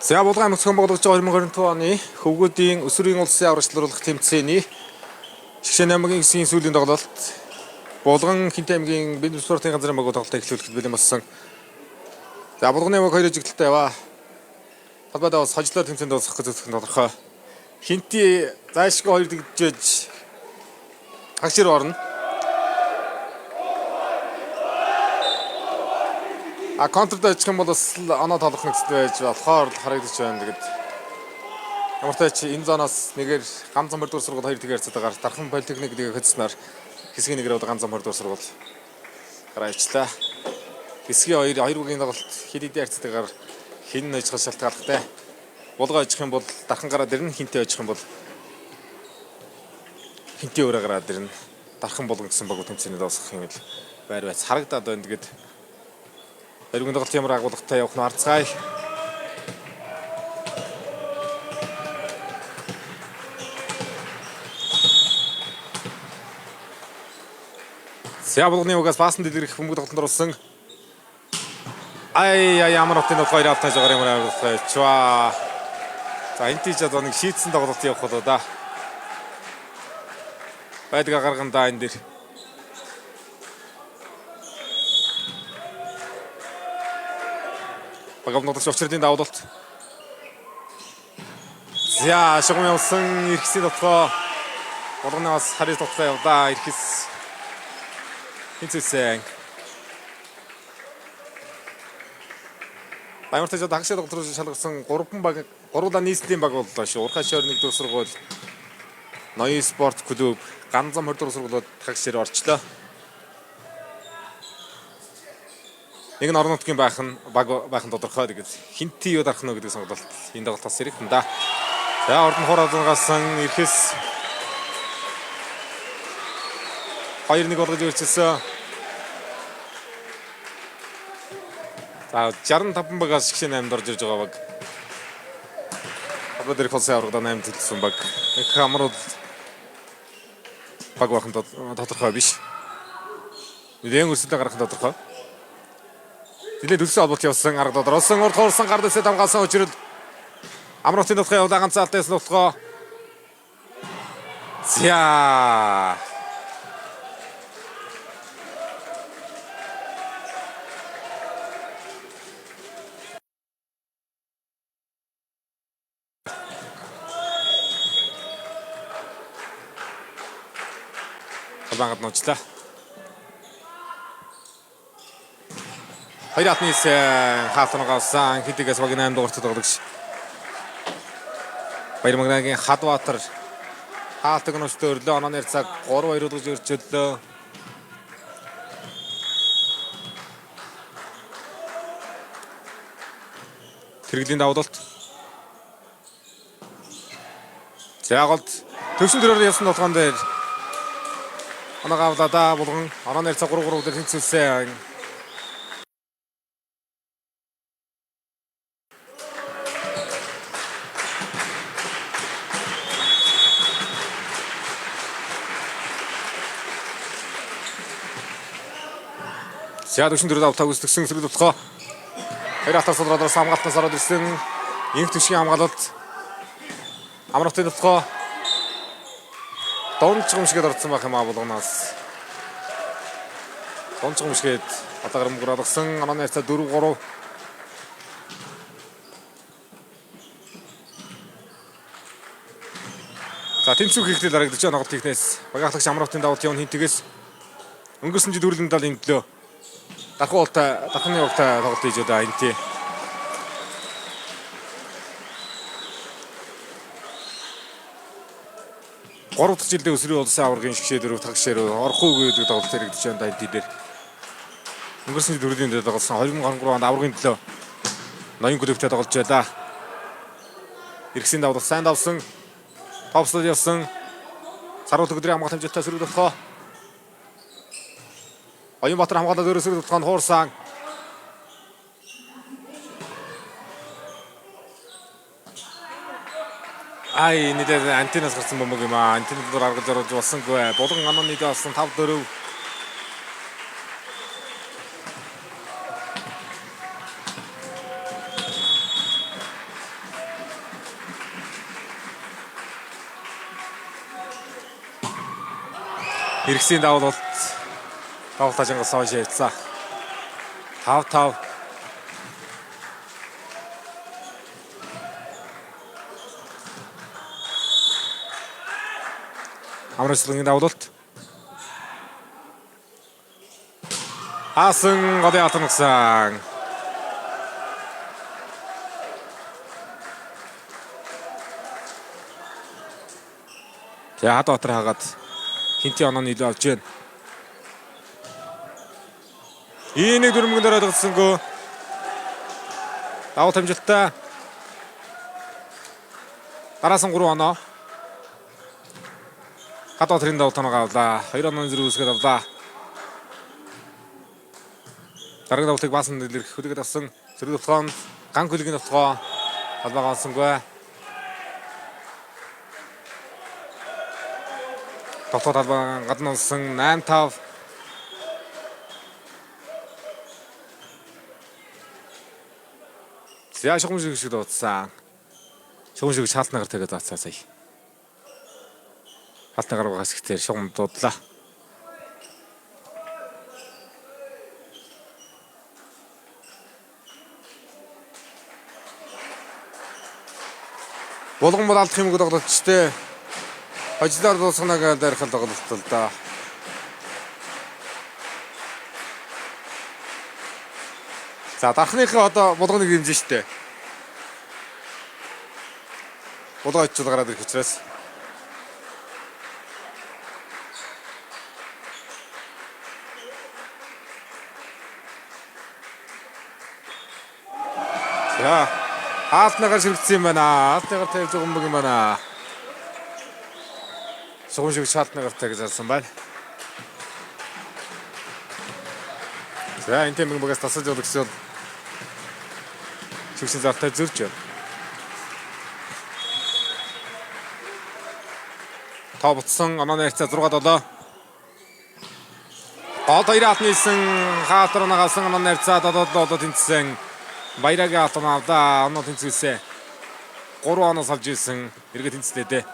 За, Булган аймаг зохион байгуулагдж байгаа 2022 оны хөвгүүдийн өсвөрийн улсын аварга шалруулах тэмцээний Шигшээн аймгийн хэсгийн сүүлийн тоглолт Булган Хинтээ аймгийн Бэндэм спортын газрын баг тоглолтыг эхлүүлэхэд бэлэн болсон. За, Булганы баг хоёр жигдэлтэй яваа. Талбайдаа бас хожлоо тэмцээнд дуусгах гэж зөвхөн тодорхой. Хинти зайлшгүй хоёр дэгжиж хагш руу орно. А контрд очих юм бол бас оноо тоглох нэгсэл байж болохоор л харагдаж байна. Тэгээд ямар ч тач энэ зоноос нэгээр ганц замбар дүр сургууль хоёр тэгээр харьцаагаар Дархан политехник гэдэг хөцснөр хэсгийн нэгээр одоо ганц замбар дүр сургууль гараа ичлээ. Хэсгийн хоёр хоёр бүгийн тоглолт хэд хэдийн харьцаагаар хэн нь очих шалтгаалгатай. Булгаа очих юм бол Дархан гараад ирнэ, Хинтээ очих юм бол Хинтээ өөрөө гараад ирнэ. Дархан Булган гэсэн баг тэмцээний дуусгах юм л байр байц харагдаад байна. Тэгээд хоёрын тоглолт ямар агуулгатай явах нь харцгаая. За, Булганы угаас паасан дэлгэрэх бөмбөг тоглолтод орсон. Ай ай, ямар хотын хоёр автаж байгаа юм аа. Чва. За, энэ тийч одоо нэг шийдсэн тоглолт явах болоо да. Байдгаа гарган да энэ дэр. Багавнуудч учрын давуулалт. За, шугам явсан эргэсийн дотгоо Булганаас харис дотгоо явлаа. Эрхэс хинцээсэн. Баяртай жад хагшаа тоглолт руу шалгасан 3 баг гурвуулаа нийслэлийн баг боллоо шүү. Урхаа шойр 1 дугаар сургууль, Ноён спорт клуб, Ганзам 20 дугаар сургуулиуд хагш ирээ орчлоо. Нэг нь орон нутгийн байх нь баг байх нь тодорхой. Тэгээд хинти юу дарах нь гэдэг сонголт энэ тоглолтоос ирэх юм да. За, ордон хор одонгоос ирэхээс 2-1 болгож өөрчилсөн. За, 65 багаас шигшээ 8-д орж ирж байгаа баг. Одоо дэрх улсын аваргад 8 төлсөн баг. Их амар бол баг байх нь тодорхой биш. Нэлээд өрсөлдөө гарах нь тодорхой. Нэлээд төлсөн холболт явсан арга дотор. Урд хуурсан гар дэсээ хамгаалсан учрал Амар хотын нутгийн явлаа ганц алдсан нутгаа. За. Холбонгод нуучлаа. Хоёр атны хаалтнагаас хэдийгээс багийн 8 дугаарт тоглогч Баярмагнагийн Хадбаатар хаалтыг нөөцтэй өрлөө. Онооны цаг 3-2 болгож өрчөллөө. Тэргэлийн давуулалт. За, голд төвшин дөрөөр явсан толгоон дээр оноог авлаа да Булган. Онооны цаг 3-3 дээр тэнцүүлсэн. За, 44 авлаа үүсгэсэн сэрэг тутгаа. Хоёр алтар судраад хамгаалтаас ороод ирсэн. Инх түвшгийн хамгаалалт. Амар хотын тутгаа. Донч гомшгээд орсон байх юм а Булганаас. Донч гомшгээд одоо гарамгөр алгасан. Онооны харьцаа 4-3. За, тэнцүү хийхдээ дарагдаж байгаа тоглолт ихнээс. Багаахлагч Амар хотын давалт явна хинтгээс. Өнгөрсөн жил үрэлэн дал энэ төлөө Дархан уултай Дарханы угтай тоглолт хийж одоо энэ тий. Гурав дахь жилдээ өсвөрийн улсын аваргын шгшээ дөрөв таг ширүү орох уу гэдэг тоглолт хэрэгдэж байна да энэ дээр. Өнгөрсөн жил үрэлэн дээр тоглосон 2023 онд аваргын төлөө Ноён клубтэй тоглож байлаа. Эргэсийн давлах сайн давсан. Товслол явсан. Саруул өдрийн хамгаалт хэмжээтэй сөрөг болохоо. Оюнбаатар хамгаалаад өөрөө сөрөг тутгаанд хуурсан. Ай, нэлээд антенаас гарсан бөмбөг юм аа. Антен дээр аргаж оруулж болсонгүй. Булган ануу нийлээ болсон 5-4. Хэрэгсийн давуулалт давуултаа жингалсан хойш явцлаа. 5-5. Амрын давуулалт. Хаасан голын алгансан. За Хадбаатар хагаад хинти оноо илүү авч байна. Энийг дөрмгөн дээр ойлгосонгүй. Давуу тамжилттай. Дараасан 3 оноо. Хадбаатарын давуу тоноогоо авлаа. 2 онооны зэрэг үүсгээд авлаа. Дараагийн давуултыг баасан дэлгэрэх хөдөлгөөд авсан. Зэрэг тулгаан ган хөлгийн тулгаа талбайгаа онсонгүй. Дотоод талбай гадна онсон 8-5. За шугам шиг шиг дуудсан. Шугам шиг шаалтнагаар тэгээд заацаа сая. Шаалтнагаар байгаа хэсгээр шугам дуудлаа. Булган бол алдах юм тоглолч те. Хожлоор дуусгана гэж дайрхал тоглолт л да. За дархныхаа одоо булганыг хэмжин штэ. Булган очил гараад ирэх учраас. За хаалтнагаар ширэгдсэн юм байна. Хаалтнагаар тавьж байгаа юм байна. Суган шиг шаалтнагаар таг залсан байна. За энэ тэмэг багаас тасалж явуулсан шигшин зартай зөрж байна. Тоо бутсан онооны харьцаа 6-7. Гол хоёр алт нийсэн хаалтар оноо авсан онооны харьцаа 7-7 тэнцсэн. Баярагийн алт оноо авлаа. Оноо тэнцвэлсэн. 3 оноос авч ирсэн. Эргээ тэнцлээ дээ.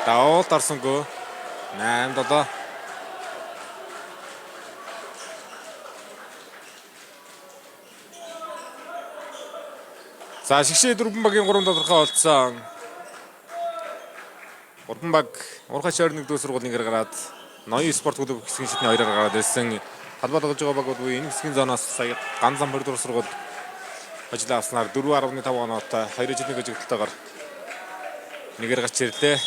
Давуулт орсонгүй. 8-7. За шигшээ дөрвөн багийн 3 тодорхой болцсон. Гурван баг Урхай шойрног дүү сургуулийн гэр гараад Ноён спорт клуб хэсгийн шатны хоёроор гараад ирсэн. Талбай тоглож байгаа багууд буюу энэ хэсгийн зоноос сая Ганзан 22 сургууль ажлаа авснаар 4.5 оноотой 2-1 ажиглалтайгаар нэгээр гарч ирлээ.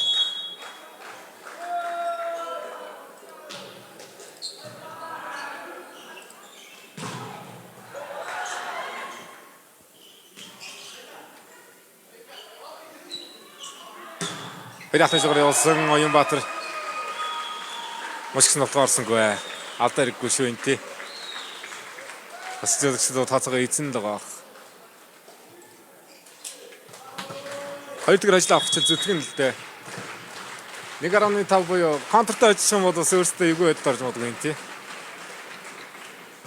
Хоёр ахны шугаар явуулсан Оюнбаатар мушгсан нотгоо орсонгүй. Алдаа хэрэггүй шүү энэ тий. Бас зөвлөсөд тооцоогоо эзэн л байгаа. Хоёр дахь ажил авах чил зүтгэн л дээ. 1.5 буюу контртой ажилласан бол бас өөрсдөө эвгүй байдалд орж магадгүй энэ тий.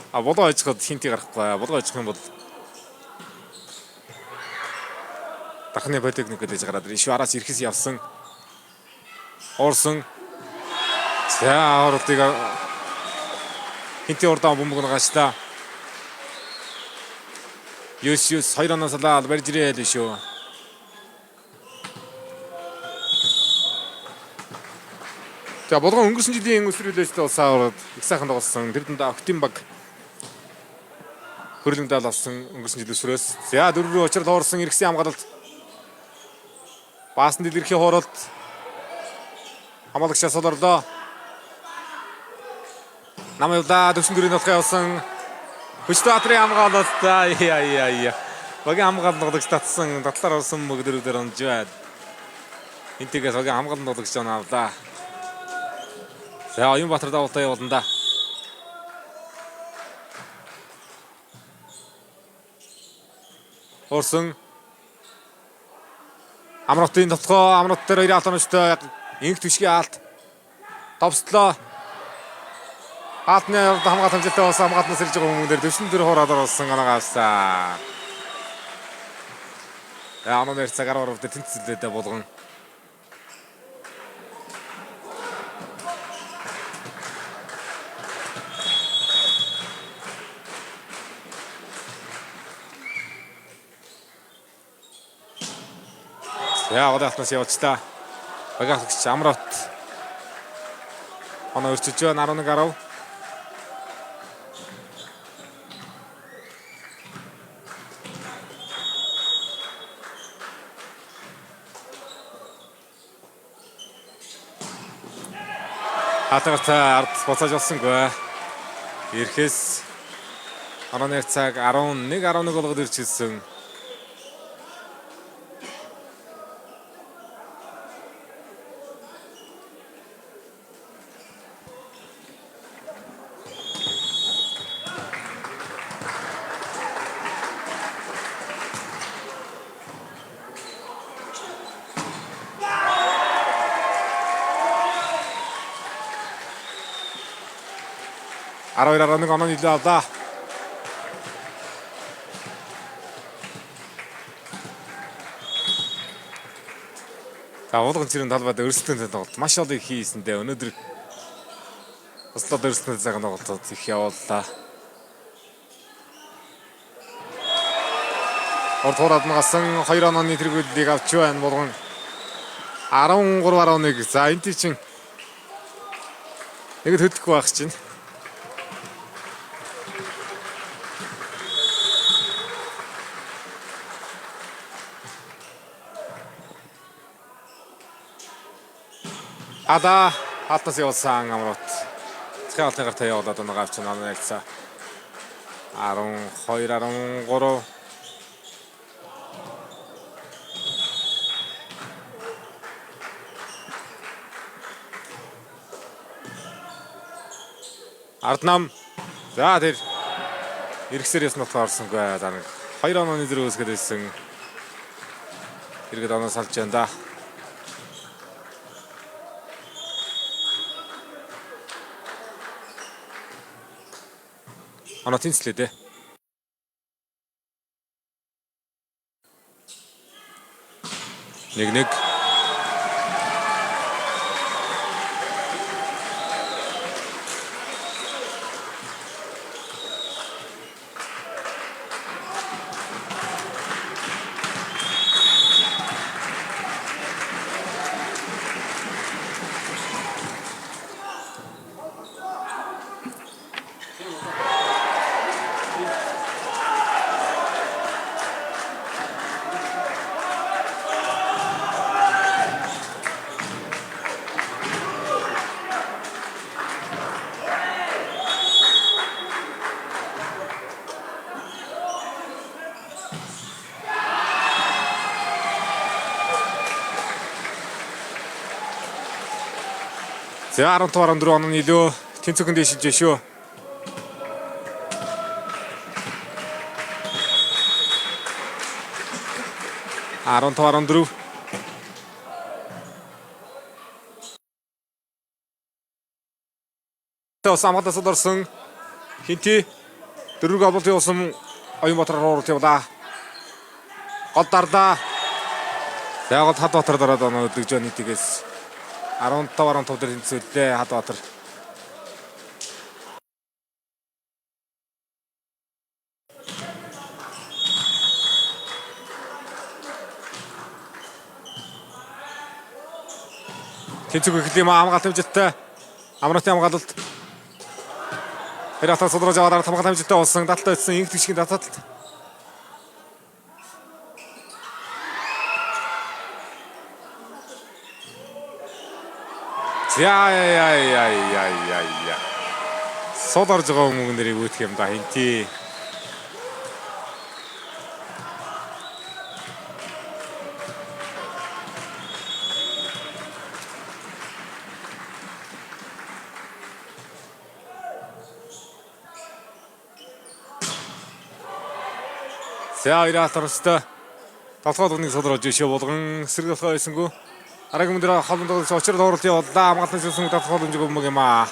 А болоо ажиллахад хинти гарахгүй. Болоо ажиллах юм бол Дахны политехник гэж гараад ирсэн. Шүү араас ирэхээс явсан. Уурсан. За оролтыг хинти урдаан бөмбөг нь гачлаа. 9 9 2 оноос алаад барьж ирээ л шүү. За болгон өнгөрсөн жилийн өсвөр үеэс улсаа ороод их сайхан тоглосон. Тэр дундаа октын баг хөрөлөн даал авсан өнгөрсөн жил өсвөрөөс. За дөрөв рүү учрал хуурсан эргэсэн хамгаалалт. Баасан дэлгэрхийн хууралт. Хамгаалагчаас орлоо. Нам явлаа 44-ийн толгой явсан. Хүчтэй хамгаалалт. Яа яа яа. Багийн хамгаалалт тоглогч татсан. Татлаар орсон мөгдрүүдээр онж байд. Энтигээс багийн хамгаалалт тоглогч авлаа. За Оюнбаатар давуултаа явуулна да. Уурсан. Амралтын толгой, Амралт дээр хоёр алт оновчтой инх түшгийн алт. Товслоо. Аалтны хамгаалт хамжилттай болсон хамгаалтнаас ирж байгаа хүмүүн дээр 44 хураад орсон анагаасан. Онооны харьцааг 10-10 дээр тэнцвэлээ Булган. За голын алтнаас явуулчлаа. Багийн ахлагч Амрот оноо өрчөж байна 11-10. Хатагт ард буцааж олсонгүй. Ирэхээс онооны цаг 11-11 болгоод ирчихсэн. Арав 11 оноо нийлээ авлаа. За Уулган цэрэн талбайд өрсөлдөөнтэй тоглолт маш олон их хийсэндээ өнөөдөр туслаад өрсөлдөөнтэй цагаан тоглолтод их явууллаа. Урд хураад нь гасан 2 онооны тэргүүллийг авч байна Булган. 13-11. За энэ чинь нэг л хөдлөхгүй байх чинь. Ада хаалтаас явуулсан Амрот. Цахин хаалтын гартаа явуулаад оноо авч оноо нээлцээ. 12 13. Арднам. За тэр эргэсээр ясны болохоор орсонгүй. За нэг 2 онооны зэрэг үүсгээд байсан. Иргэд оноо салж байна да. Оноо тэнцлээ дээ. Нэг нэг. За 15 14 онооны илүү тэнцвэрхэн дэшилж шүү. Арван 14. Бас хамгаалаас орсон Хинти дөрөв голболт явуулсан Оюнбаатар руу явлаа. Гол дарлаа. За гол Хадбаатар дараад оноо өдөж байгаа нийтгээс 15 15 дээр тэнцвэллээ Хадбаатар. Тэнцвэг эхлэх юм хамгаалт хэмжилттэй. Амралтын хамгаалалт. Тэр хатаа судраж аваад хамгаалт хэмжилттэй болсон. Даталтай байсан инх тэгшгийн таталт. За яа яа яа яа яа. Сул орж байгаа хүмүүс нэрийг үүтгэх юм да хинти. За хоёр алт орстой. Толгой дугныг судраж өшөө Булган эсрэг толгой байсангүй. Дараагийн өндөр холбон тоглогч очир дууралт явууллаа. Хамгаалтын сүнсэн татах боломжгүй бөмбөг юм аа.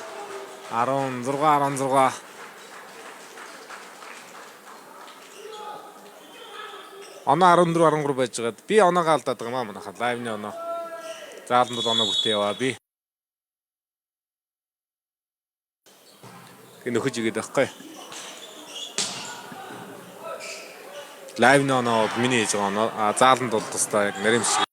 16 16. Оноо 14 13 байж байгаад би оноогоо алдаад байгаа юм аа манайхаа live ны оноо. Зааланд бол оноо бүтээ яваа би. Тэг нөхөж игээд байхгүй. Live ны оноо бол миний хийж байгаа оноо. А зааланд бол тусдаа яг нарийн шиг.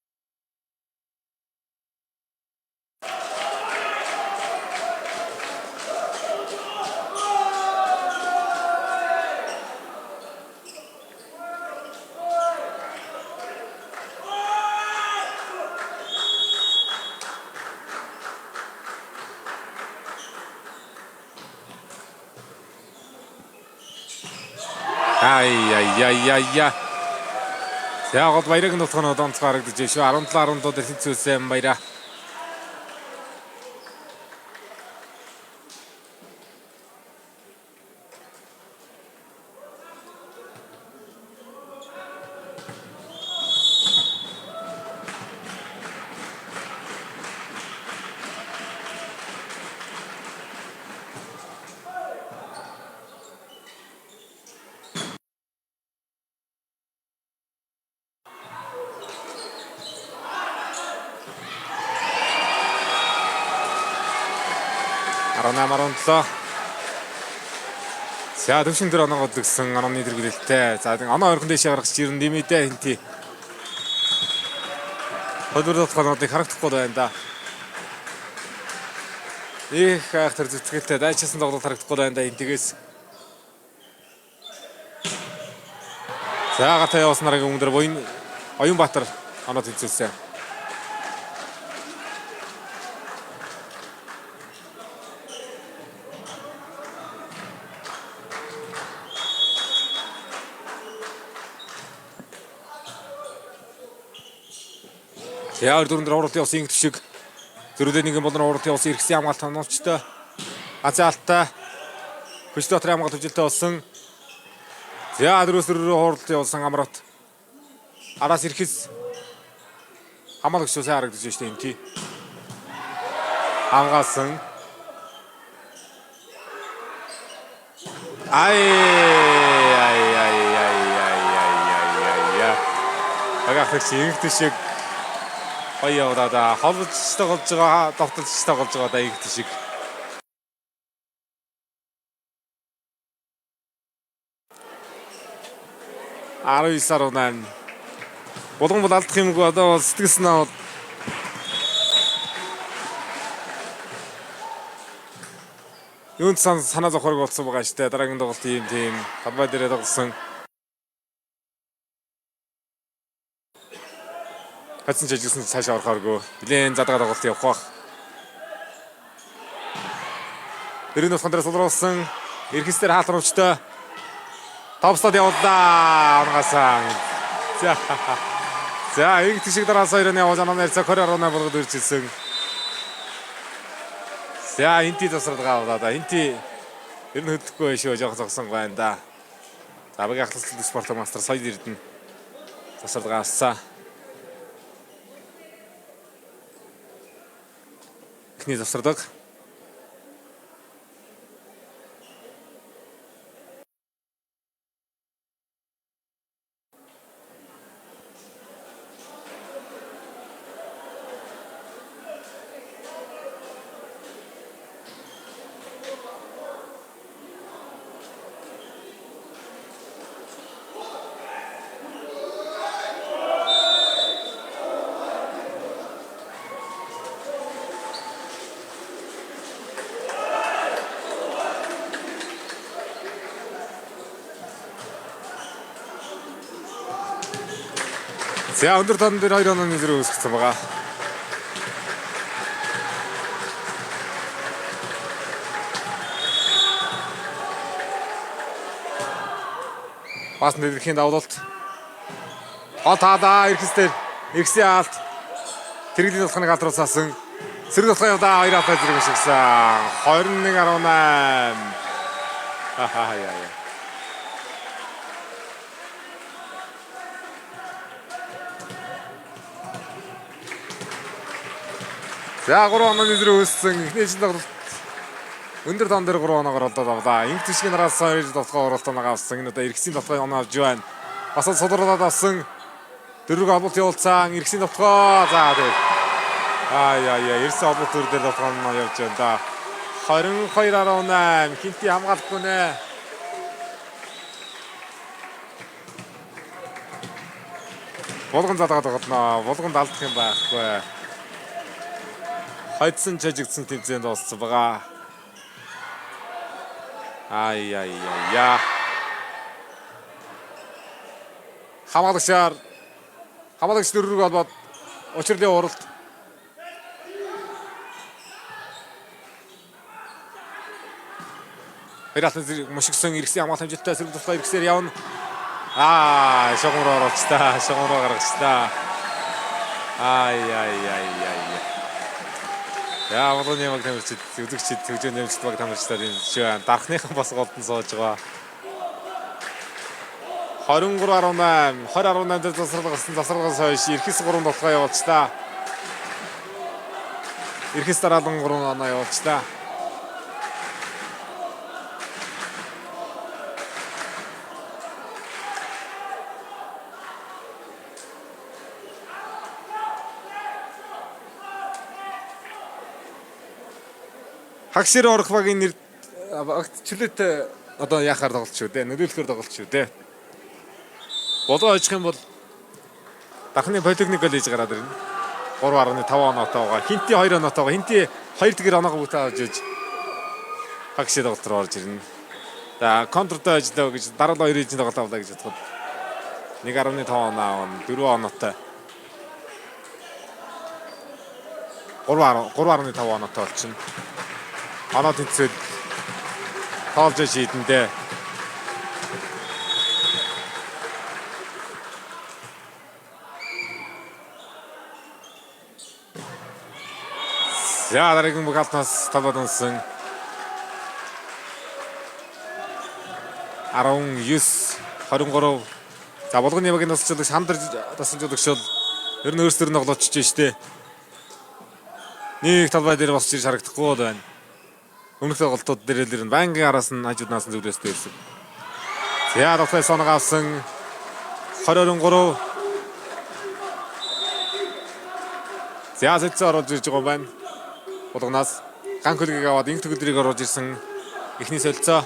Ай яй яй яй яй. За гол баярыг нь тутах нь онцгой харагдаж байна шүү. 17 17 дээр тэнцүүлсэн баяраа. 18 17. За төвшин дээр оноогоо згсэн онооны дэргэлэлтэй. За оноо ойрхон дэшээ гаргаж ирэн нэмэдэ хинти. Хөдөлгөр дотгоонуудыг харагдахгүй байна да. Их айхтар зүтгэлтэй дайчилсан тоглолт харагдахгүй байна да энтгээс. За гатаа явсан дараагийн өмнө дээр буян Оюнбаатар оноо тэнцүүлсэн. За 2 4 дээр уралд явсан инг төшиг. Зөрүүлээ нэгэн болон уралд явсан эргэсэн хамгаалт оноочтой. Азийн алттай. Хүч дотрын хамгаалт хөвжилтэй болсон. За дөрөөс дөрөв уралд явсан Амрот. Араас ирэхээс хамгаалагч сайн харагдаж байна шүү дээ энэ тий. Хамгаалсан. Ай ай ай ай ай ай ай ай. Багахч инг төшиг гоё яваад да. Холбож тоглож байгаа, довтолж тоглож байгаа да инг төшиг. 19-18. Булган бол алдах юмгүй одоо бол сэтгэлсэн аа юунд санаа зовхорг болсон байгаа штэ. Дараагийн тоглолт ийм тийм талбай дээрээ тоглосон. Хацсан ч ажилласан цаашаа орохооргүй. Нилээн задгаа тоглолт явах бах. Дөрөв нутхан дээр сулруулсан. Эрхэсээр хаалт руучтай. Товслоод явууллаа. Унгасан. За. За, нэг тийшээ дараас хоёрын явуулж анаа нэрцээ 20.8 болгоод ирж ирсэн. За, энти тасраад авлаа да. Энти ер нь хөдлөхгүй шүү. Жохон зогсон байна да. За, багийн ахлах спорт мастер Соёл Эрдэнэ тасраад авсан. Эхний завсардаг. За өндөр тон дээр 2 онооны зэрэг үүсгэсэн байгаа. Пас нэрхийн давлалт. Гол таалаа эрхэс дээр эргэсийн аалт. Тэрэглийн тулхныг алруулсаасан. Сэрэг тулхын явдаа 2 алдаа зэрэг ашигласан. 21-18. Хаа яа яа. За 3 онооны зэрэг үүссэн. Эхний жилийн тоглолт өндөр тон дээр 3 оноогоор олдоод авлаа. Инх төшгийн нараас 2 толгой оролт оноог авсан. Энэ удаа эргэсийн толгой оноо авч байна. Бас сулруулаад авсан. Дөрөв холболт явуулсан. Эргэсийн довтолгоо. За тэг. Аа яа яа, эргэсэн холболт төр дээр довтолгоо нь явж байна да. 22-18 Хинти хамгаалахгүй нэ. Булган залгаад тоглоно. Булганд алдах юм байхгүй. Хойдсон чажигдсан тэмцээнд дууссан байгаа. Ай яй яй яа. Хамгаалагчаар хамгаалагч дөрвөг холбоод учирлын уралд хоёр алтан зэрэг мушигсан эргэсэн хамгаалт амжилттай сэрэг тулгаа эргэсээр явна. Аа, шугам руу оруулчлаа. Шугам руу гаргачлаа. Ай яй яй яй. Я болгоны баг тамирчид, үзэгчид, хөгжөөний нэмэлт баг тамирчдад энэ жишээ дархныхан бас голдон сууж байгаа. 23-18, 20-18 дээр завсрал гарсан, завсралгаас хойш эрхэс 3 довтолгоо явуулчлаа. Эрхэс дараалан 3 оноо явуулчлаа. Хагшир орох багийн нэр багт чөлөөтэй одоо яхаар тоглолт шүү дээ. Нөлөөлөхөөр тоглолт шүү дээ. Болоо очих юм бол Дархны политехник коллеж гараад ирнэ. 3.5 оноотой байгаа. Хинти 2 оноотой байгаа. Хинти 2 тэгэр оноогоо бүтээ авч иж хагшир тоглолт руу орж ирнэ. За контртой ажиллаа гэж дараа нь 2 ижин тоглолт авлаа гэж бодоход 1.5 оноо авна. 4 оноотой. 3.5 оноотой болчихно. Оноо тэнцээд тоолж шийдэн дээ. За дараагийн бакалтнаас талбад унсан 19 23. За Булганы багийн тасалжуулагч Хандар тасалжуулагч бол ер нь өөрсдөр нь тоглоочж штэ. Нэг талбай дээр босч ирж харагдахгүй л байна. Өмнөх тоглолтууд дээр л ер нь байнгын араас нь хажууднаас нь зөвлөстэй ирсэн. За довтлой соног авсан 20 23. За солилцоо оруулж ирж байгаа юм байна. Булганаас ган хөлгийг аваад инх төгөлдрийг оруулж ирсэн эхний солилцоо.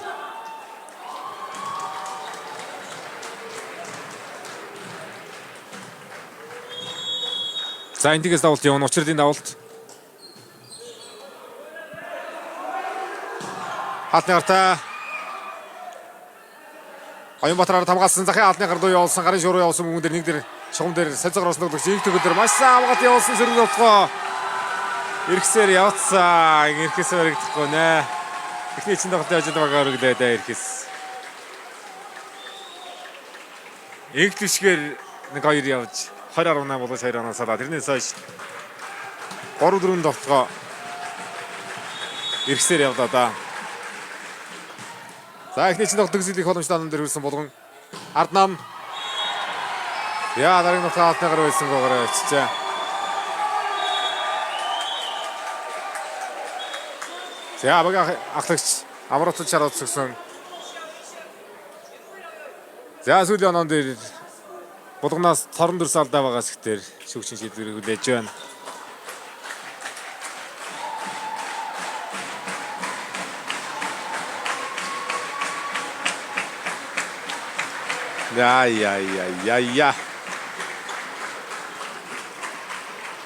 За энтигээс давалт явна. Учирлын давалт. Хаалтны гартаа Оюнбаатар хамгаалсан захын хаалтны гар руу явуулсан, гарын шуу руу явуулсан мөнгөн дээр нэг дээр шугам дээр солилцоо гаргасан тоглогч инх төгөлдөр маш сайн хамгаалт явуулсан сэрэг довтолгоо. Эргэсээр явцсан. Эргэс баригдахгүй нэ. Эхний чин тоглолтын ажил багаар өргөлээ дээ эргэс. Инх түшгээр 1-2 явж 20-18 болгож 2 оноо салаа. Тэрнээс хойш 3-4 довтолгоо эргэсээр явлаа да. За эхний чин тоглолт төгсгөл их боломжтой анан дээр хүрсэн Булган ард нам. Яа дараагийн довтолгоо алтны гар байсан гоогоор очижээ. За багийн ахлагч Амротод шарууд сөгсөн. За сүүлийн оноон дээр Булганаас торон дүрс алдаа байгаа хэсгээр шүүгчийн шийдвэрийг хүлээж байна. Яа яа яа яа яа.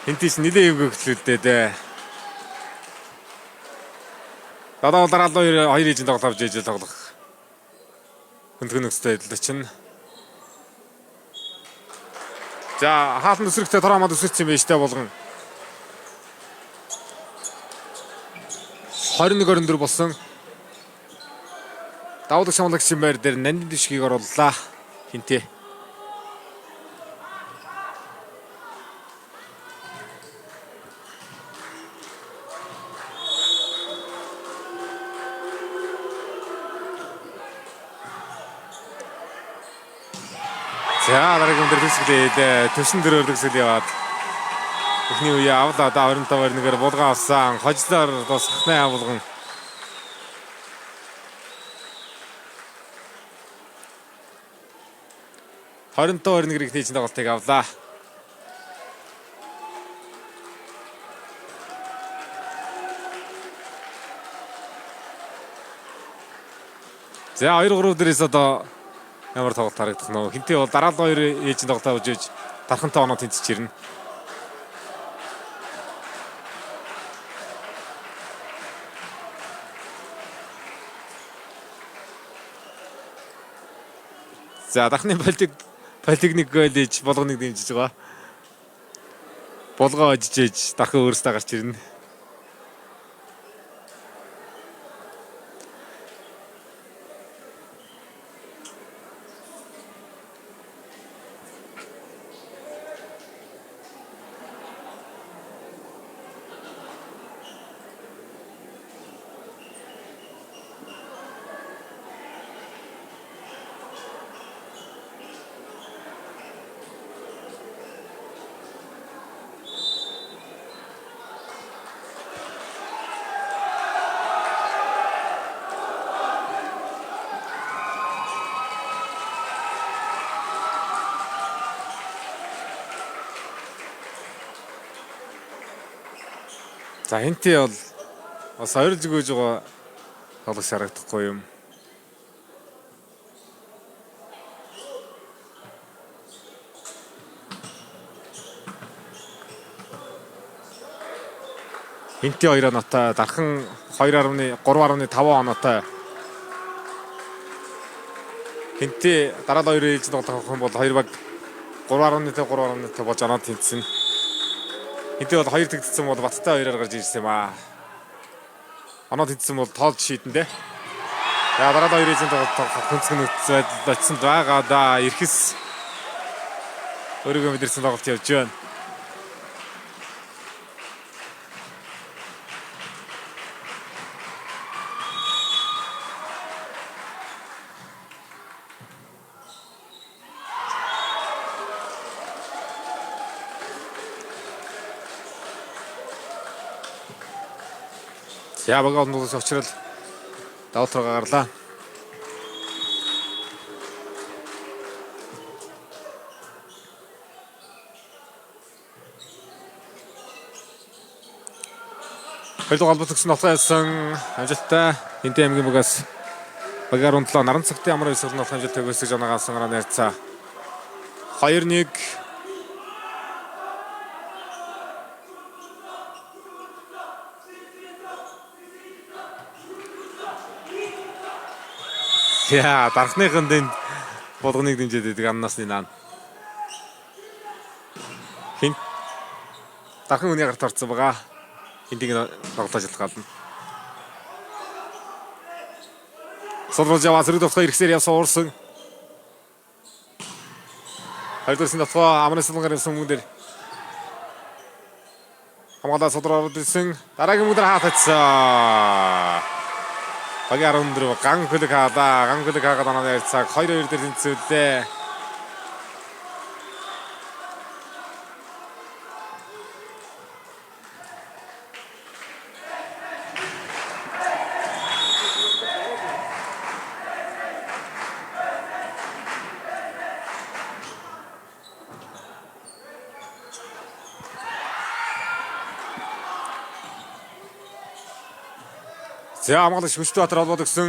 Хинтээс нилээ эвгүй хөтлөлдөө дээ. Дараа дараа хоёр хоёр ижин тоглолт авч ижил тоглох. Хөнтгөн нөхцөлтэй адилхан чинь. За хаалтан өсрөгтэй тороо хамаад өсөрсөн юм байна штэ Булган. 21-24 болсон. Давуулагч хамгаалагчийн байр дээр нандин дэвшгийг орууллаа. Хинтээ. За дараагийн өндөр төгсгөлээ. Төвшин дөрөөр төгсгөл яваад эхний үе авлаа да 25-21-ээр Булган авсан. Хожлоор дуусгах нэ Булган. 25-21-ээр ихний ээжийн тоглолтыг авлаа. За 2-3 дээрээс одоо ямар тоглолт харагдах нь вэ? Хинтээ бол дараа нь хоёр ээжийн тоглолт авч иж дархантай оноо тэнцэж ирнэ. За дархны политехник коллеж болгоныг дэмжиж байгаа. Болгоо ажиж ээж дархан өөрөөсөө гарч ирнэ. За хинтээ бол бас ойрлж гүйж байгаа тоглогч харагдахгүй юм. Хинтээ 2 оноотой, дархан 2.3 3.5 оноотой. Хинтээ дараа нь хоёр ээлжинд тоглох юм бол хоёр баг 3.5 3.5 болж оноо тэнцсэн. Хинтээ бол хоёр тэгдсэн бол Баттай хоёроор гарч ирсэн юм аа. Оноо тэнцсэн бол тоолж шийдэн дээ. За дараа нь хоёр ээлжинд тоглох хүнцэг нөхцөл байдал очсон байгаа да. Эрхэс өөрийгөө мэдэрсэн тоглолт явж байна. За баг олноос очрол давалт руу гарлаа. Хоёул голболцсон нотгоо ясан амжилттай Хинтээ аймгийн бугаас багаар унтлаа наран цагтын амар хэсэг нотгоо амжилттай гүйцэтгэж оноогоос гараа найрцаа. 2-1 Яа, дархныхан дэнд болгоныг дэмжиж байдаг амнаас наан. Хин дархан үний гарт орсон байгаа. Хинтийг тоглож шалтгаална. Сулруулж яваа сэрэг довтгоо ирэхсээр явсан уурсан. Хоёрдугаар довтгоо амны сулган явсан хүмүүс дээр хамгаалаа судар ороод ирсэн. Дараагийн мөнгө дээр хаатацсан. Багийн 14 ган хөлөг хаалаа. Ган хөлөг хаагаад онооны харьцааг 2-2 дээр тэнцвүүлээ. За хамгаалагч Хүчтэй Баатар холбоод өгсөн.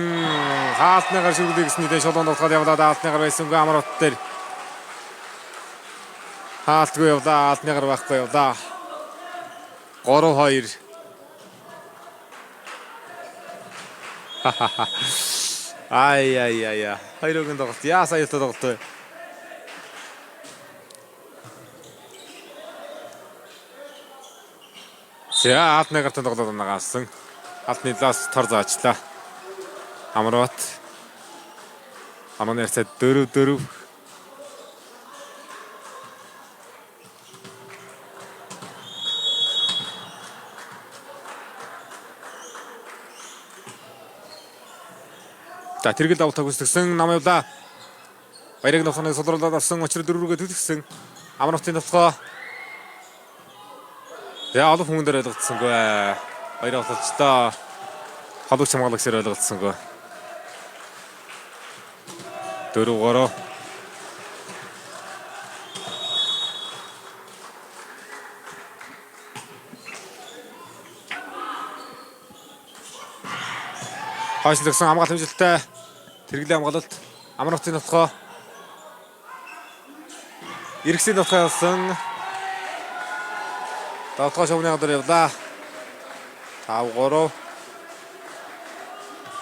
Хаалтны гар шүргэлээ гэсэн нийтээ шолоонд утгаад явлаа. Хаалтны гар байсангүй амар ут дээр. Хаалтгүй явлаа. Хаалтны гар байхгүй явлаа. 3-2. Ай ай ай ай. Хоёр өгийн тоглолт. Яа сая тоглолт вэ? За хаалтны гартан тоглолт нагаасан. Алтны лас тор заачлаа. Амарбат. Аман ярьцаа 4-4. За тэргэл давтаг үсгсэн нам явлаа. Баярыг нөхнө сулруулаад авсан учир дөрвөргөө түлхсэн. Амарбатын тосгоо. За олон хүн дээр ойлгоцсонгүй. Баяр бололцлоо. Холбогч хамгаалагчаар ойлголцсонгүй. 4-3. Хойш зогсон хамгаалт хэмжилттэй. Тэргэлээ хамгаалалт. Амралтын нутгаа. Иргэсийн нутгаа явсан. Давтгаа шовны гадар явлаа. 5-3.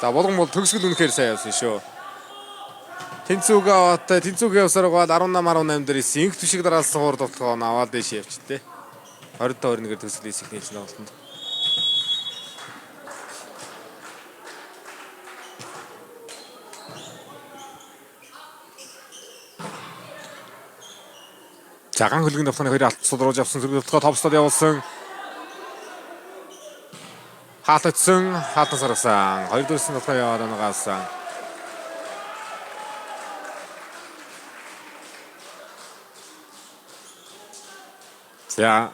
За Булган бол төгсгөл үнэхээр сайн явсан шүү. Тэнцүүгээ аваад тэнцүүгээ явсаар гол 18 18 дээр исэн. Инх түшиг дараалсан хуур довтлогоо аваад дэш явчихтээ. 20-21-ээр төгсгөл ихний нийцсэн тоглолтод. За ган хөлгийн довтлооны хоёр алт сулруулж авсан зүрх довтлогоо товслоод явуулсан. Хаалт очсон, хаалтаас гаргасан. Хоёр дөрсөн довтлоо яваад оноогоос. За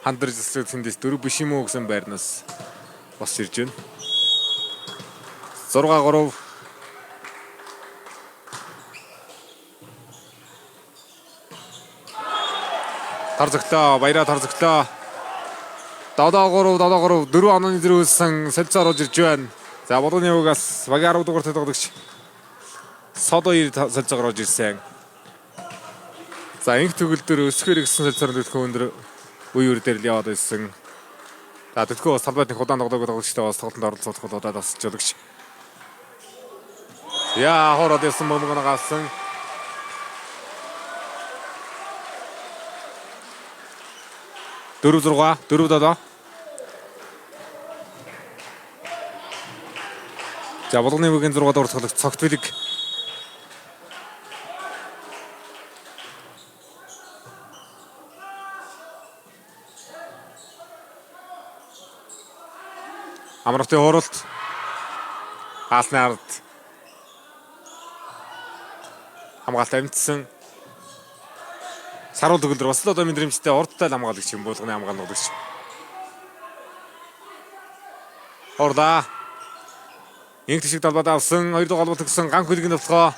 хандар засаг тэндээс дөрөв биш юм уу гэсэн байрнаас бос ирж байна. 6-3. Тар зөглөө, баяраа тар зөглөө. 7-3, 7-3, 4 онооны зэрүүлсэн солилцоо оруулж ирж байна. За Булганы югаас багийн 10 дугаар тоглогч Содо 2 солилцоо оруулж ирсэн. За инх төгөлдөр өсгөр гэсэн солилцоор төлхөө өндөр үе үр дээр л яваад байсан. За төлхөө бас талбайд нэг удаан тоглоогүй тоглогчтой бас тоглолтод оролцох удаад бас жологч. Яа хороод явсан бөмбөг гаасан. 4-6, 4-7. За Булганы бүгийн 6 дугаар тоглогч Цогт Бэлэг. Амралтын хууралт. Хаалны ард хамгаалт амжсан. Саруул төгөлдөр бас л одоо мэдрэмжтэй урдтай л хамгаалагч юм Булганы хамгаалагч. Хурдаа. Инх тишиг талбайд авсан. Хоёр дахь голбол төгсөн ган хөлгийн довтлогоо.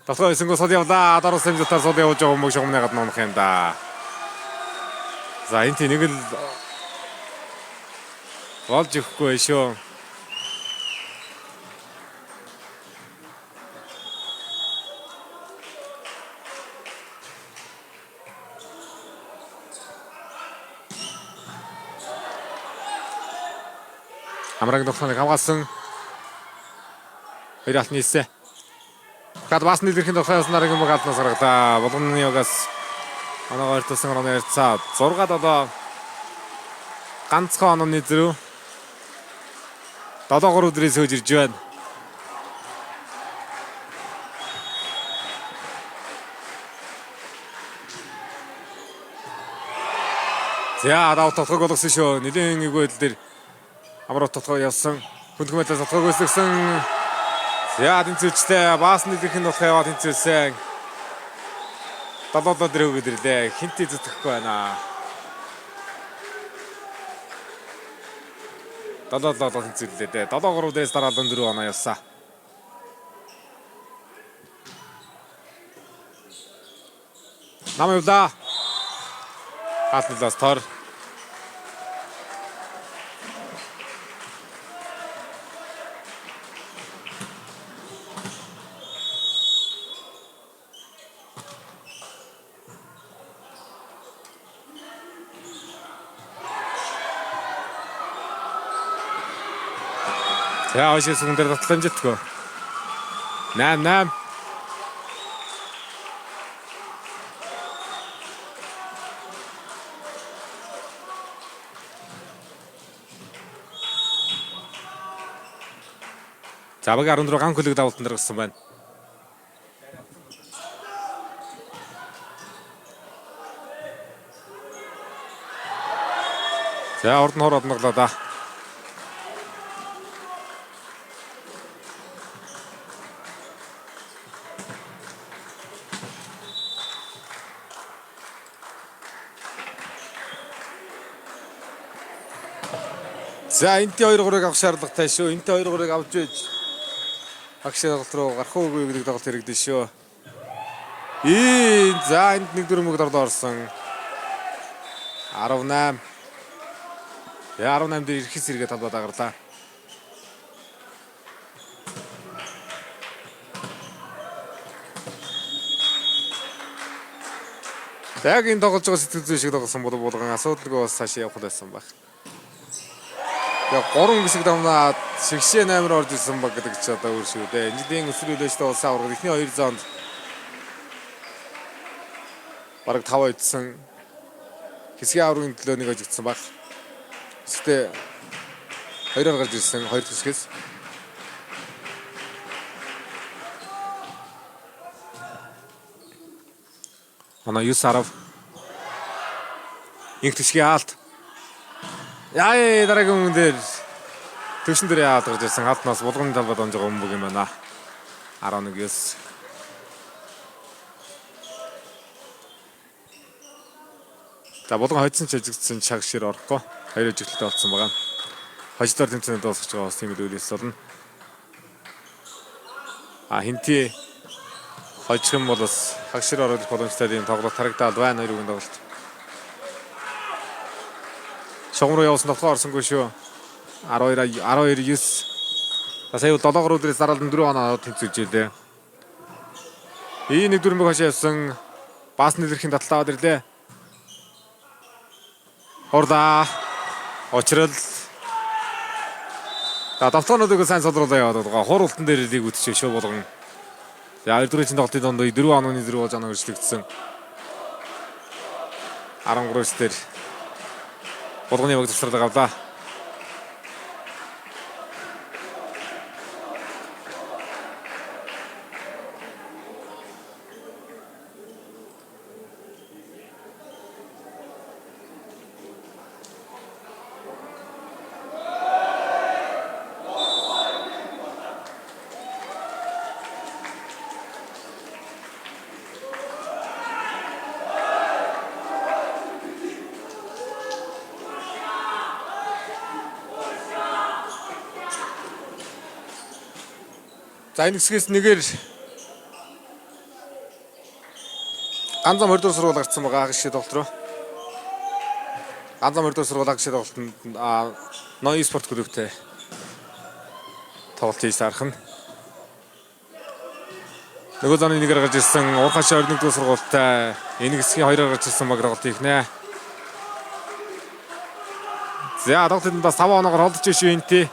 Довтлогоо эсэнгүү сод явлаа. Даруус хэмжээгээр сод явуулж байгаа хүмүүс шугамны гадна унах юм да. За энэ нэг л болж өгөхгүй шүү. Амраг довтлогыг хамгаалсан. Хоёр алт нийлсэн. Гад бас нийлэрхэн довтлогоо явсан дараагийн мөг алнаас гаргалаа. Булганы югаас оноогоо ойртуулсан орооны харьцаа 6-7 ганцхан онооны зэрэг 7-3 өдрийн сөөж ирж байна. За давт тоглог болгосон шүү. Нилээн эвгүй байдал дээр амруу тоглоо явсан. Хүндхэн байдлаас тоглоог өсгсөн. За тэнцвэрчтэй баас нийлэрхэн болох яваа тэнцвэрсэн. 7-7 дээр өгöd ирлээ. Хинтээ зүтгэхгүй байна. 7-7 тэнцвэрлээ дээ. 7-3 дээрээс дараалан 4 оноо явсан. Нам явлаа. Хаалтлаас тор. За хойш сүгэн дээр татлаа амжилтгүй. 8-8. За баг 14 ган хөлөг давалтан дээр гарсан байна. За урд нь хор одноглоо да. За энтэй 2-3-ыг авах шаардлагатай шүү. Энтэй 2-3-ыг авч байж агш тоглолт руу гарах уугүй гэдэг тоглолт хэрэгдэн шүү. За энд 1-4 мөг дордоо орсон. 18. За 18 дээр ирэхээс эргээ талбай дагарлаа. За яг энэ тоглож байгаа сэтгэл зүй шиг тоглосон бол Булган асуудалгүй бас цаашаа явах байсан байх. Яг 3 хэсэг давнаад шигшээ 8 руу орж ирсэн баг гэдэг чи одоо өөр шүү дээ. Энэ жилийн өсвөр үеэжтэй улсын аварга эхний 2 зоонд бараг 5 ойдсон. Хэсгийн аваргын төлөө нэг ажигдсан баг. Хэсэгтээ хоёроор гарч ирсэн хоёр хэсгээс. Манай 9 10 инх төшгийн аалт. Яа дараагийн өмнө дээр төвшин дээр яагаад гарч ирсэн хаалтнаас Булганы талбайд онж байгаа бөмбөг юм байна. 11 9. За Булган хоцсон ч ажигдсан чаг шир орохгүй. Хоёр ажиглалтай болсон байгаа. Хождоор тэмцээнд дуусгаж байгаа бас тийм л үйл ёс болно. А хинти хожих юм бол бас хаг шир оруулах боломжтой ийм тоглолт харагдаад байна хоёр үгэн тоглолт. Шугам руу явуулсан тоглохоо орсонгүй шүү. 12 12 9. За сая бол 7 3 дээрээс дараалан 4 оноо тэмцүүлж илээ. Ийм нэг дөрмөг хашаа явсан. Баас нэлэрхийн татлаа аваад ирлээ. Хурлаа. Учрал. За давталгаануудыг сайн содруулаа яваад байгаа. Хур ултан дээр лиг үтчихээ шүү Булган. За 2 дугаар тоглолтын донд 4 онооны зэрэг болж оноо өршлөгдсөн. 13 дээр Булганы баг завсрал авлаа. За энэ хэсгээс нэгээр Ганзам 20 дугаар сургууль гарцсан байгаа агш тоглолт руу. Ганзам 20 дугаар сургууль агш тоглолтод Ноё спорт клубтэй тоглолт хийж таарах нь. Нөгөө зоны нэгээр гарч ирсэн Уурхашаа 21 дугаар сургуультай энэ хэсгийн хоёроор гарч ирсэн баг тоглолт хийх нэ. За тоглолтод бас 5 оноогоор холдож шүү энтэй.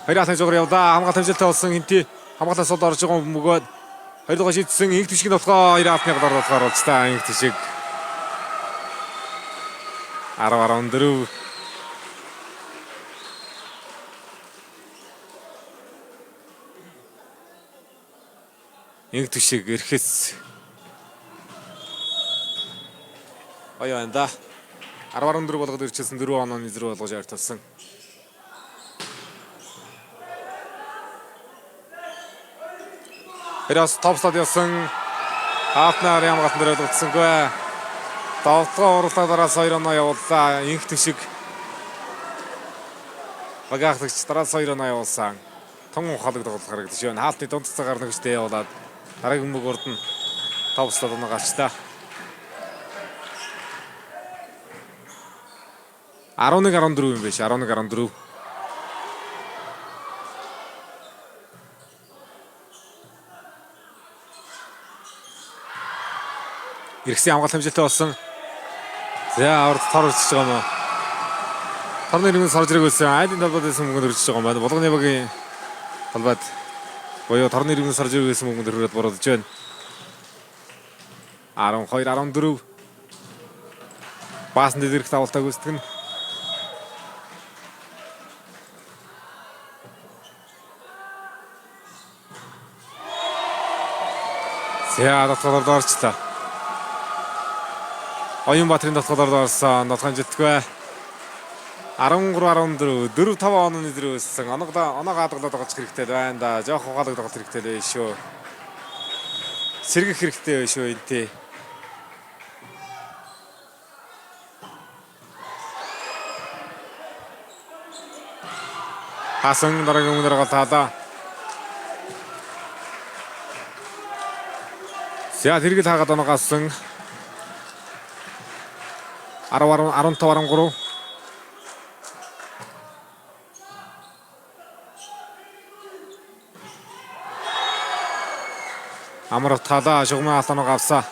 Хоёр хаалтны зугаар явлаа. Хамгаалт амжилттай болсон хинти хамгаалаас сууд орж байгаа бөмбөгөөд хоёр дугаар шийдсэн инх төшиг нь болохоо хоёр хаалтны голоор болохоор болцтой инх төшиг 10 14. Инх төшиг эрхэс оёо энэ 10 14 болгоод ирчихсэн 4 онооны зэрэг болгож ойртолсон. Хэрээс топслоод явсан. Хаалтнаар ямгаалтан дээр ойлгоцсонгүй. Довтлогоо урлаа дараас 2 оноо явууллаа. Инх төшиг багааглагч дараас 2 оноо явуулсан. Тун ухаалаг тоглолт харагдаж байна. Хаалтны дунд цагаар нөхөжтэй явуулаад дараагийн бөмбөг урд нь топслоод оноо галчлаа. 11 14 юм биш 11 14. Иргэсэн хамгаалт амжилттай болсон. За урд тор ирчихэж байгаа юм уу? Торны иргэн сарж ирэх байсан. Айлын талбайд байсан мөнгөнд өрчөж байгаа юм байна. Булганы багийн талбайд буюу торны иргэн сарж ирэх байсан мөнгөнд өрөөд бородж байна. 12 14. Баасан дээр ирэх давалтаа гүйцэтгэн. За дотгоор орчлоо. Оюунбаатарын дотгоор орсон. Дотгон жилтгүй. 13 14 4 5 онооны зэрэг өссөн. Оноо гадаглаад тоглох хэрэгтэй байна да. Жоох ухаалаг тоглох хэрэгтэй л байх шүү. Сэргэх хэрэгтэй байх шүү энтэй. Хасан дараагийн өмнөр гол таалаа. За тэргэл хаагаад оноогоос 10 15 13. Амар талаа шугамын алааныг авсан.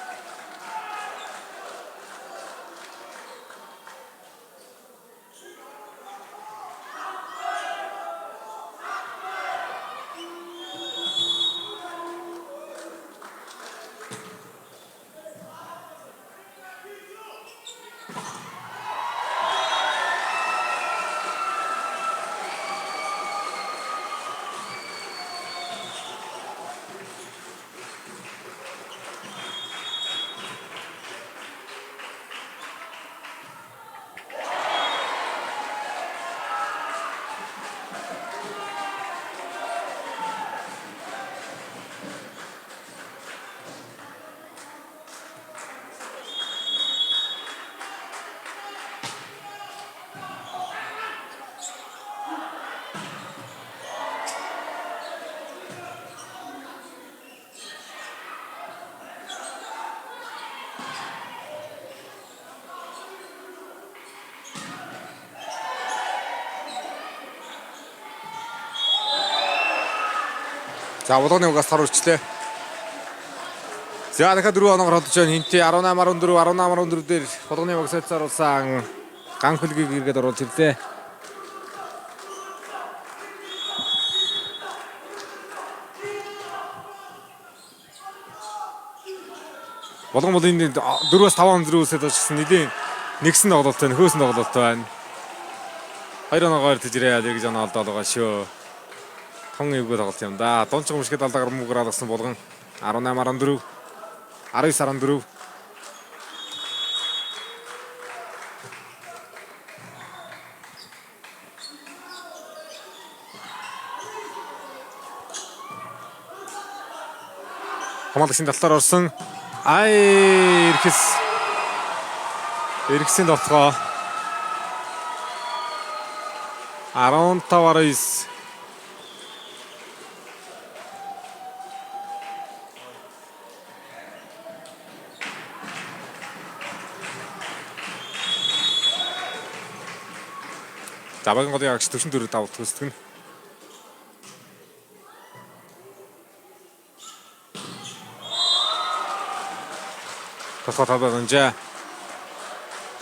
За Булганы угаас тар үрчлээ. За дахиад 4 оноогоор холдож байна. Хинти 18 14 18 14 дээр Булганы уг солилцооруулсан ган хөлгийг эргээд оруулж ирлээ. Булган бол энэ 4-5 он зэрэг үсээд очсон нэлийн нэгсэн тоглолт байна, хөөсөн тоглолт байна. 2 оноогоор тэжрээ гэж оноо олдоод байгаа шүү. Тон эвгүй тоглолт юм да. Дунч өмшгөд алдаагаар мөнгөөр алгасан Булган 18 14 19 14. Хамгаалагчийн талаар орсон. Ай эрхэс. Эргэсийн довтлогоо. 15 19. За багийн голын агч 44 давалт төсдөг нь. Толгой талбай гонжаа.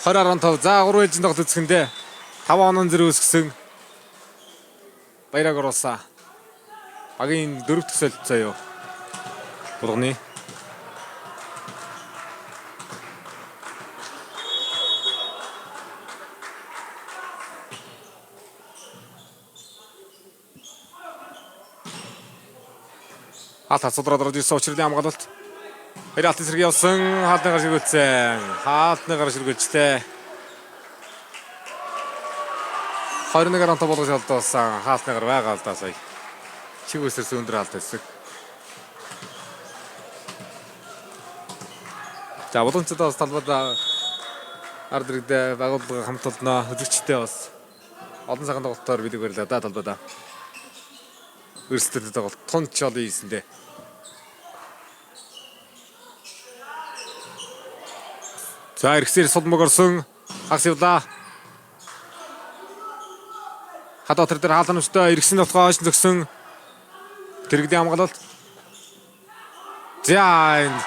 20.5. За 3 ээлжин тоглолт үзэхэндээ 5 онон зэрэг өсгсөн. Баяраг оруулсан. Багийн дөрөв дэх солилцоо юу? Булганы. Хаалт хацудраад орж ирсэн учирлын хамгаалалт. Хоёр алтын сэрэг явсан. Хаалтны гар ширгүүлсэн. Хаалтны гар ширгүүлжлээ. 21-аар болгож алдсан. Хаалтны гар байгаа алдаа сая. Чиг үсэрс өндөр алт байсан. За Булганцад бас талбайд ард иргэдээ байгууллага хамт олноо. Үзэгчтэй бас олон цагаан тоглолтоор бид барилаа да талбайд. Өрсөлдөд тоглолт тун ч олон хийсэн дээ. За эргэсээр сулмаг орсон. Хагас явлаа. Хадаа тэр дээр хаалт нүстэй эргэсэн толгой хойш зөксөн. Тэрэгдийн хамгаалалт. За энэ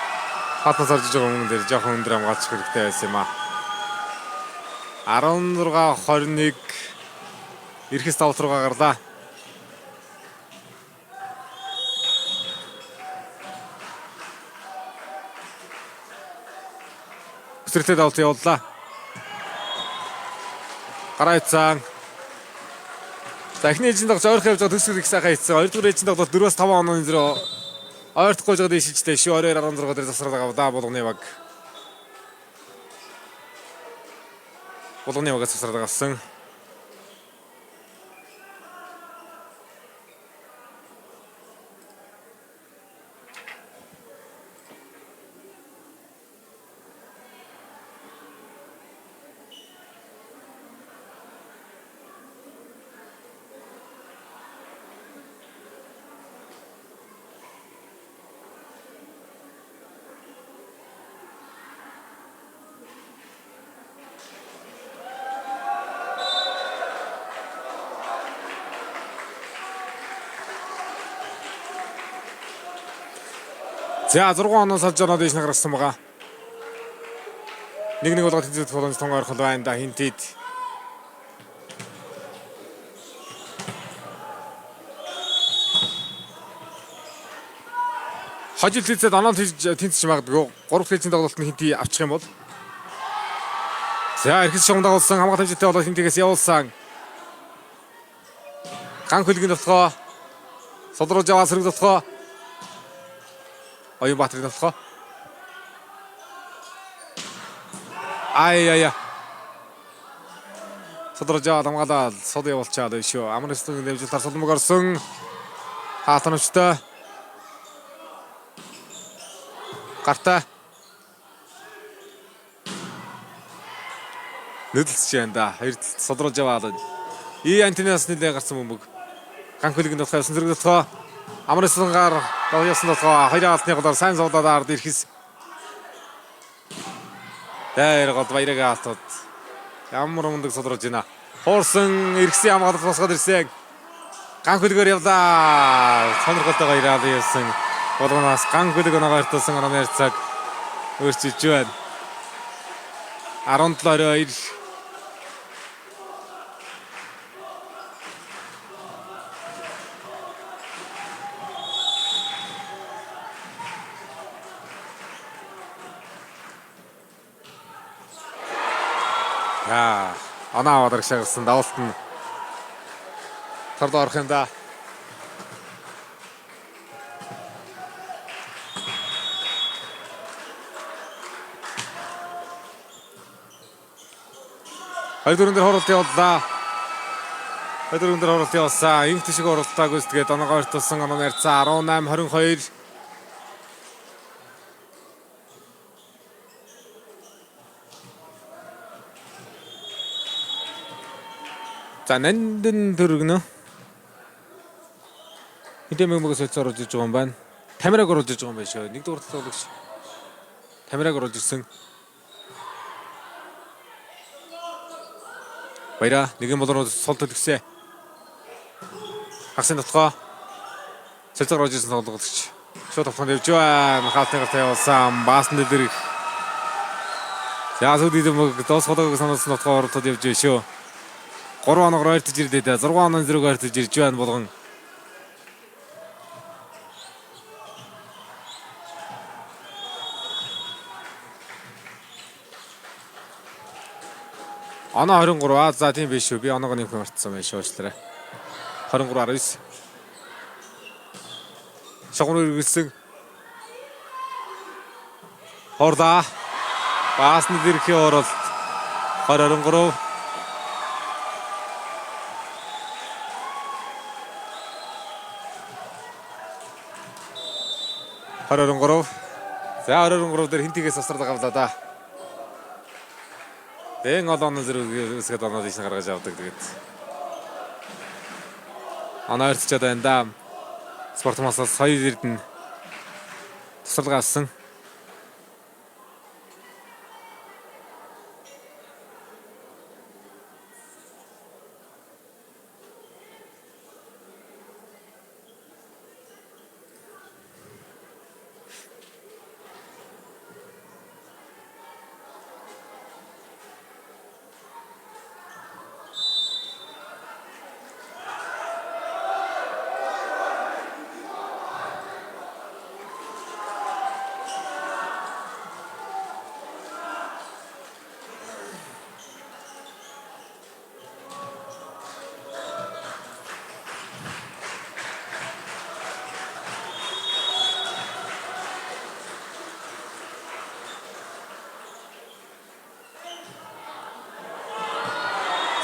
хаалтнаас орж иж байгаа хүмүүс дээр жоохон өндөр хамгаалчих хэрэгтэй байсан юм аа. 16 21 эрхэс давт руугаа гарлаа. Өсрэлтэй давт явууллаа. Гараа ицсан. За эхний ээлжинд тоглож ойрхон явж байгаа төсөл их сайхан хийсэн. Хоёрдугаар ээлжинд тоглолт 4-5 онооны зэрэг ойртохгүй жоод ишижтэй шүү. 22 16 дээр засрал авдаа Булганы баг. Булганы багаас засрал авсан. За 6 оноо салж оноо дээш нь гаргасан байгаа. 1-1 болгоод тэнцвэрх боломж тун ойрхон байна да Хинтид. Хожил тэнцээд оноо тэнцэж магадгүй. 3 дахь хэлцийн тоглолт нь Хинти авчих юм бол. За эрхэс шугам дагуулсан хамгаалалт хэмжээтэй болоод Хинтигээс явуулсан. Ган хөлгийн дотгоо Содруулж аваа сэрэг дотгоо Оюунбаатарын дотгоо. Ай яа яа. Содруулж аваад хамгаалаад сод явуулчаад байна шүү. Амар өстөний дэмжлэлээр сулмаг орсон. Хаалтан Гартаа. Нүдэлсэж байна да. Хоёр талд содруулж аваад. И Антониас нэлээ гарсан бөмбөг. Ган хөлгийн дотгоо явсан зэрэг дотгоо. Амар өстөнгаар явсан дотгоо хоёр хаалтны голоор сайн суулаад ард ирэхс. Дээр гол баярыг хаалтууд. Ямар мундаг содруулж байна. Хуурсан эргэсэн хамгаалалт босгоод ирсэн. Ган хөлгөөр явлаа. Сонирхолтой баяраад явсан. Болгоноос ган хөлөг оноогоо иртэлсэн онооны цаг өөрчилж байна. 17-22. За, оноо аваад арагшаа гарсан давалт нь тордоо орох юм да. Хоёр дөрөн дээр хуралт явууллаа. Хоёр дөрөн дээр хуралт явуулсан. Инх тишиг хуралдаа гүйцэтгээд оноогоо иртэлсэн онооны харьцаа 18-22. За нандин төргөнө. Хэдэн мөнгө солилцоо оруулж иж байгаа юм байна. Тамираг оруулж иж байгаа юм байна шүү. Нэгдүгээр тоглогч Тамираг оруулж ирсэн. Баяра нэгэн болроо сул төлгсөө. Хагсын дотгоо солилцоо оруулж ирсэн тоглогч. Шууд тавтанд явж байна. Хаалтны гарт явуулсан. Баасан дээр их. За сүүлийн мөг дуусгадаг сануулсан дотгоо оролцоод явж байна шүү. 3 оноогоор ойртож ирлээ дээ. 6 оноо зэрэг ойртож ирж байна болгон. Оноо 23 аа за тийм биш шүү. Би оноогоо нэмэх мартсан байх шүү. Уучлаарай. 23 19. Шогон үргэлсэн. Хорлаа. Баасны дэрхийн оролт 20 23. 23. За 23 дээр хинтигээс асрал гавлаа да. Дэн олон оноо зэрэг үсгээд оноо тийш гаргаж авдаг тэгээд. Оноо ойртчод байна да. Спортмасаас соёл эрдэнэ тусалгаа авсан.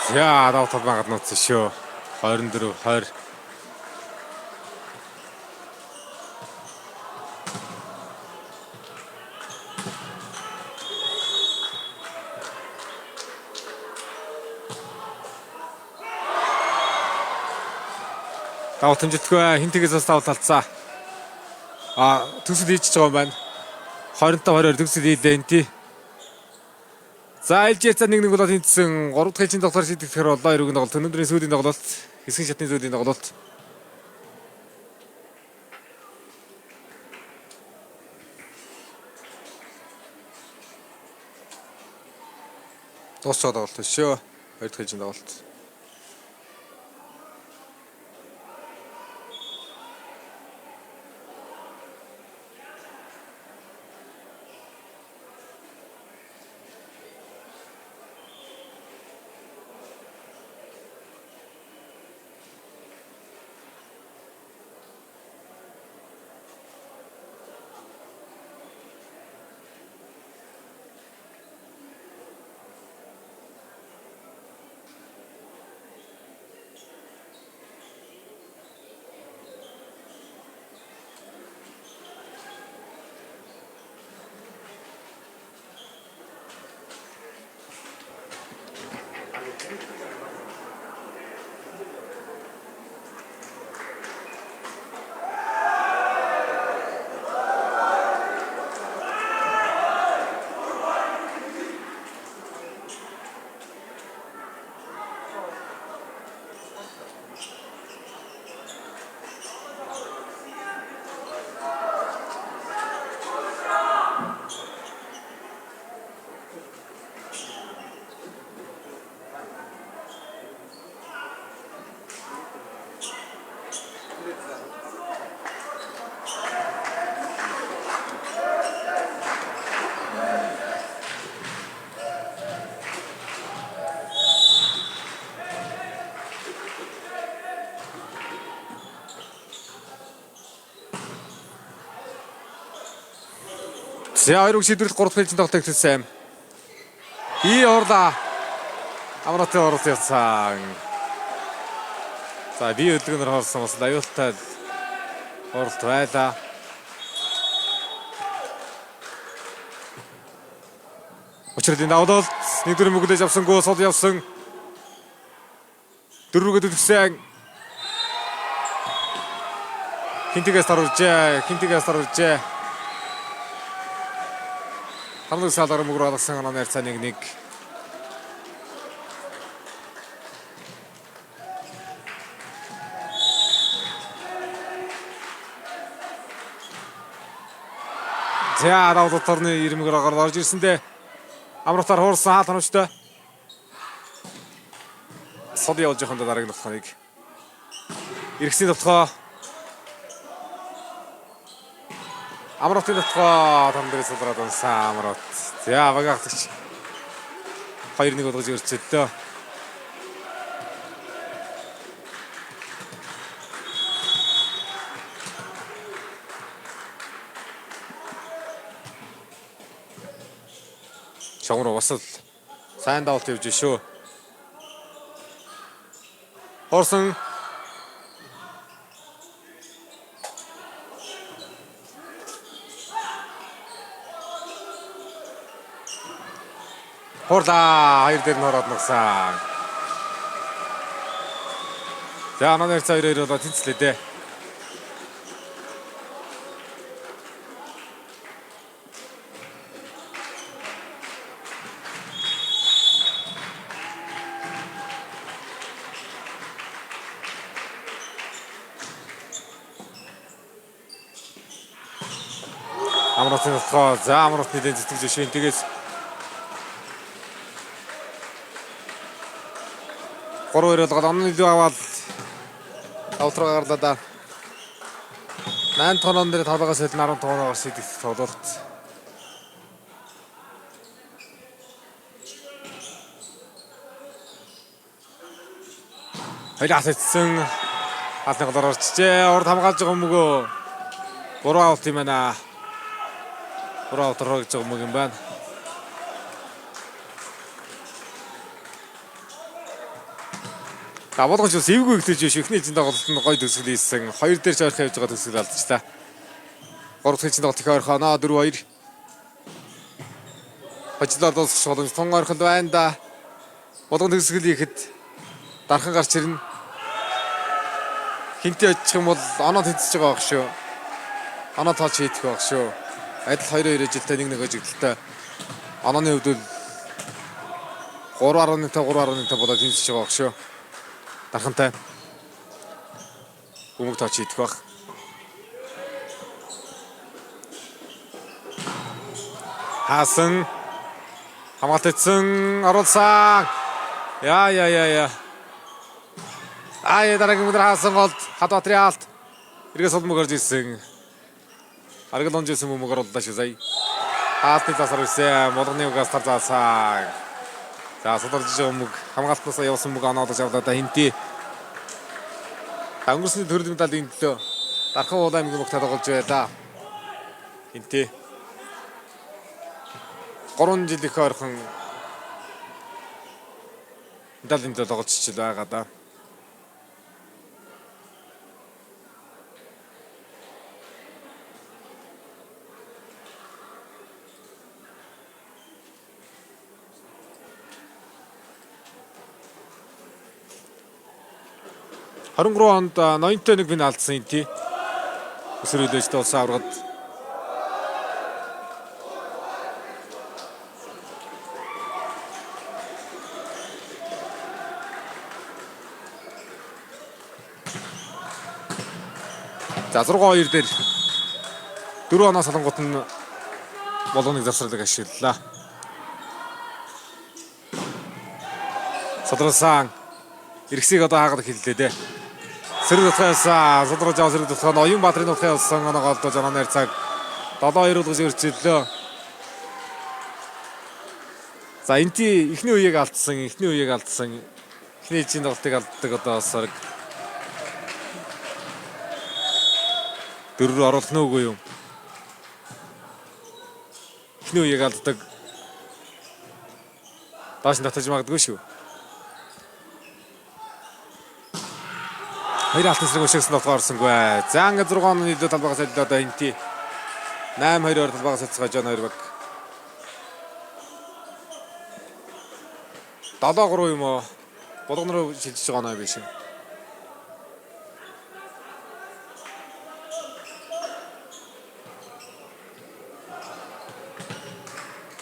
За давуу тал багад нууцсан шүү. 24 20. Давуу тэмжэлтгүй хинтгээс бас давуу талцаа. А төгсөл хийж байгаа юм байна. 25 22 төгсөл хийлээ энэ тий. За ээлж яцаа 1-1 болоод тэнцсэн 3 дахь ээлжийн тоглолтоор шийдэгдэхээр боллоо. Эрүүгийн тоглолт өнөөдрийн сүүлийн тоглолт, хэсгийн шатны сүүлийн тоглолт. Дуусч байгаа тоглолт шүү. Хоёр дахь ээлжийн тоглолт. За хоёр үг шийдвэрлэх 3 дахь ээлжийн тоглолт эхэлсэн. Би орлаа. Амратын оролт явцсан. За би өдлөгнөр хорсон бас аюултай оролт байлаа. Учралын давдалт нэг дөрөв мөгөлөж авсангүй сул явсан. Дөрвөгөд төлсөн. Хинтигээс таруулжээ. Хинтигээс таруулжээ. Хамаг салаар мөгөр алгасан онооны харьцаа 1-1. За давуу торны ирмэгэр агаар орж ирсэндээ Амралтаар хуурсан хаал хоногчтой. Сод явуулж явахын дараагийн тоглохыг. Иргэсний тоглохоо Амралтын тоглохоо том дээрээ сулраад унсан Амралт. За багаагч 2-1 болгож өрчөлтөө. Шогроо бас л сайн давалт явж шүү. Хорсон Хурлаа хоёр дээр нь ороод нугсан. За манай харьцаа 2-2 болоо тэнцлээ дээ. Амралтын толгой. За Амралт нэлээд зүтгэж шин. Тэгээс 3-2 болгоод онон илүү аваад давтар гарлаа да. 8 тонон дээр тоглоогоос илүү 10 тоноогоор шийдэх тоглолт. Хоёул асаацсан хаалны голоор орчжээ. Урд хамгаалж байгаа мөгөө. 3 аут юм байна. 3 аут руу гэж байгаа мөг юм байна. Давуулгаж бас эвгүй ихтэй биш. Эхний ээлжийн тоглолт нь гоё төсөл хийсэн. Хоёр дээр ч ойрхон явж байгаа төсөл алдчихлаа. Гурав дахь ээлжийн тоглолт их ойрхон. 4-2. Хожлоор дуусгах боломж тун ойрхон байна да. Болгон төсөл хийхэд дархан гарч ирнэ. Хинтээ очих юм бол оноо тэнцэж байгаа байх шүү. Оноо тооч хийдэх байх шүү. Адил 2-2 ажилтай 1-1 ажигдaltaй. Онооны хувьд бол 3.5 3.5 болоод тэнцэж байгаа байх шүү. Дархантай бөмбөг тооч хийдэх байх. Хаасан Хамгаалт эцэн оруулсан. Яа яа яа яа. Аа, дараагийн өдөр хаасан голд Хадбатрын алт. Эргээ сул мөг орж ирсэн. Аргал унж ирсэн бөмбөг орууллаа шүү сая. Хаалтны засар ирсэн. Булганы угаас тар заасан. За, сударж байгаа мөг хамгаалтнаас явсан мөг оноодож авлаа да хинти. Өнгөрсний төрөл медалийн төлөө Дархан Уул аймгийн богт тоглож байлаа. Хинти. 3 жил их ойрхон медалийн төлөө тоглож чил байгаа да. 23 онд ноёнтой нэг финал алдсан юм тий. Өсвөр үеэс улсын аваргад За, 6-2 дээр 4 оноо салангууд нь Булганыг завсарлаг ашиглалаа. Содролсан эргэсийг одоо хаагаад хэллээ дээ. Сэрэг дутхаасан, Содрож аваа сэрэг дутхаа Оюун Баатрын дутхаа явсан оноо голдож онооны цаг 7-2 болгож өрчөдлөө. За, энти эхний үеийг алдсан, эхний үеийг алдсан. Эхний чин тоглолтыг алддаг одоо сарг. Дөрөв оруулах нь үгүй юу? Эхний үеийг алддаг. Доош нь татаж магадгүй шүү. Хоёр алтан эсрэг өшөөсөн дотгоор орсонгүй. За, ингээд 6 оны илүү талбайгаас солилоо одоо энти 8-2-оор талбайгаас солилцгоо Жон 2 баг. 7-3 юм уу? Булган руу шилжиж байгаа оноо биш юм.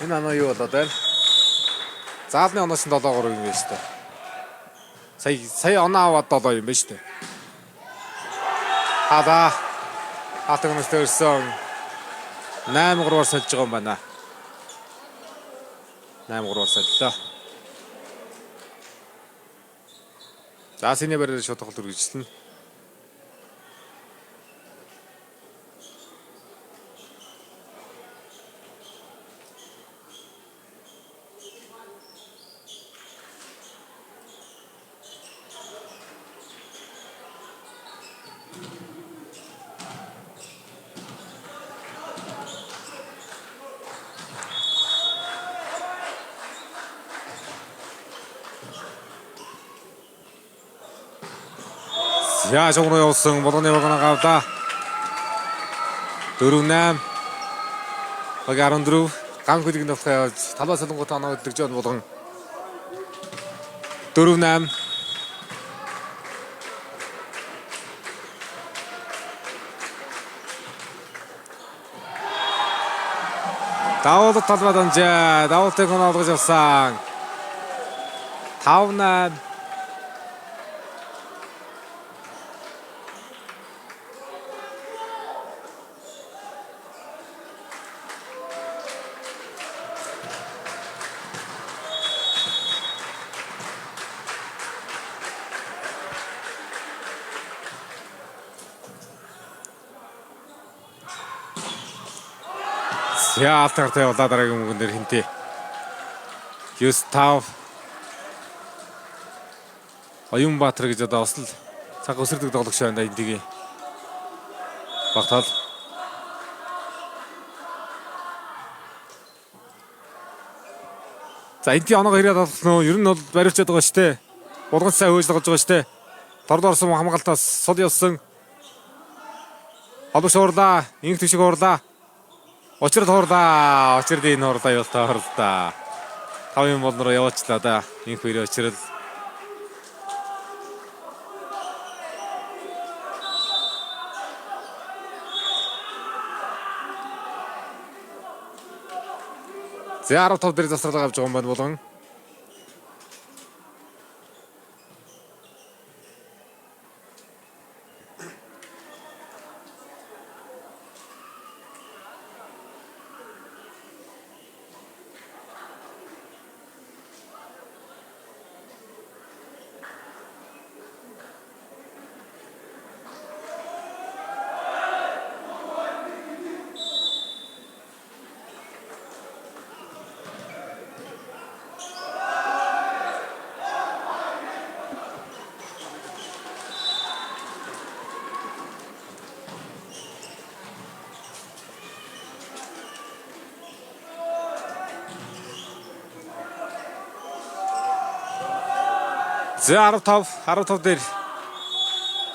Энэ оноо юу болоод байна? Заалны оноос нь 7-3 юм байна шүү дээ. Сая сая оноо аваад 7 юм байна шүү дээ. Хадаа. Хаалтан өнөөс төрсөн 8-3-аар сольж байгаа юм байна. 8-3-аар солилоо. За, синий бариар шууд тоглолт үргэлжлэнэ. За, шугам руу явсан Булганы баг авлаа. 4-8. Баг 14 ган хөлөг нөхөх явж талбай солонгот оноо хөдлөж жон Булган. 4-8. Давуулт талбай данжаа. Давуултыг оноо олгож авсан. 5-8. За, алтан гартай явуулаа дараагийн мөнгөн дээр хинтээ. 9-5. Оюун Баатар гэж одоо бас л цаг өсөрдөг тоглогч байна да эндигийн. Багтаал. За, эндийн оноогоо хэрэг тоглох нь ер нь бол бариулчаад байгаа шүү дээ. Булган сайн хөөж тоглож байгаа шүү дээ. Дорд орсон хамгаалтаас сул явсан. Холбогч хуурлаа, инх төшиг хуурлаа. Учрал хуурлаа. Учрал энэ хуурлаа юу та хуурлаа. 5 бол руу явуулчлаа да. Инх хоёрын учрал. За, 15 дээр завсрал авч байгаа юм байна Булган. За 15 15 дээр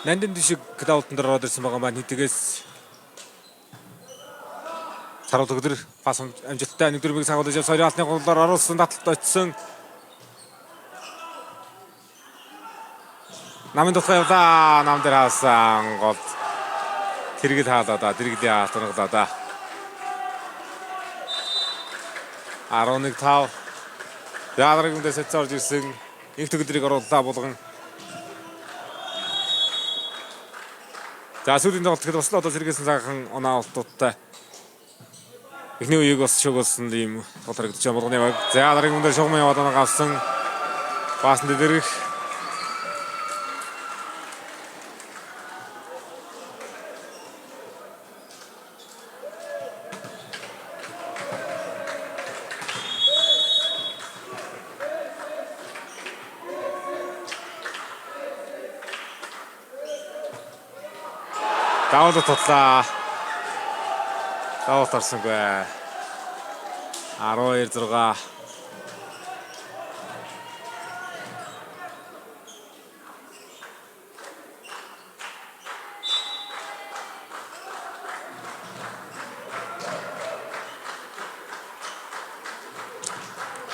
Нандин дэшиг давтан дээр ороод ирсэн байгаа маань хинтгээс Саруу төгдөр пас амжилттай нэг дөрвийг сагуулж явсан хоёр алны голоор оруулсан таталт очсон. Намын тусгай явлаа. Нам дээр хаасан гол. Тэргэл хаалаа да. Тэргэлийн хаалт унгалаа да. 11-5. Дараагийн дээр сацаа орж ирсэн. Инх төгдрийг орууллаа булган. За сүүлийн тоглолт гэхэд бас л одоо сэргээсэн цагаан оноо олтуудтай. Эхний үеийг бас шөг болсон ийм тол харагдаж байна булганы баг. За дараагийн дээр шугам яваад оноо авсан. Паасан дэрэх. Даваад тутлаа. Даваад орсонгүй. 12-6.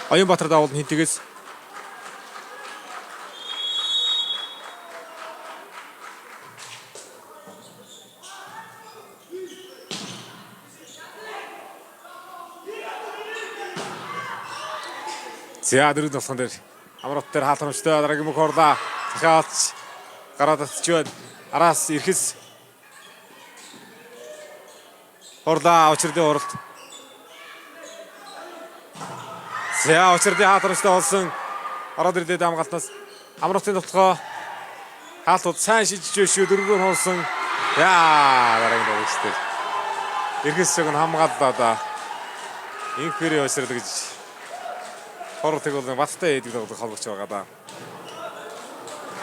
Оюнбаатар давуул хинтгээс За дөрөв болгон дээр Амрот дээр хаалт хөрөмжтэй дараагийн мөх орлаа. Захиалч гараад татчих байна. Араас ирэхэс Орлаа учирдын уралд. За учирдын хаалт хөрөмжтэй болсон. Ороод ирлээ дамгалтаас Амротын тотгоо хаалтууд сайн шижиж шүү дөрөвөөр хоосон. Яа дараагийн тоглогч дээр. Ирэхэс шиг нь хамгааллаа да. Инхэрийн учирд гэж Хоротыг бол баттай хийдэг тоглох холбогч байгаа да.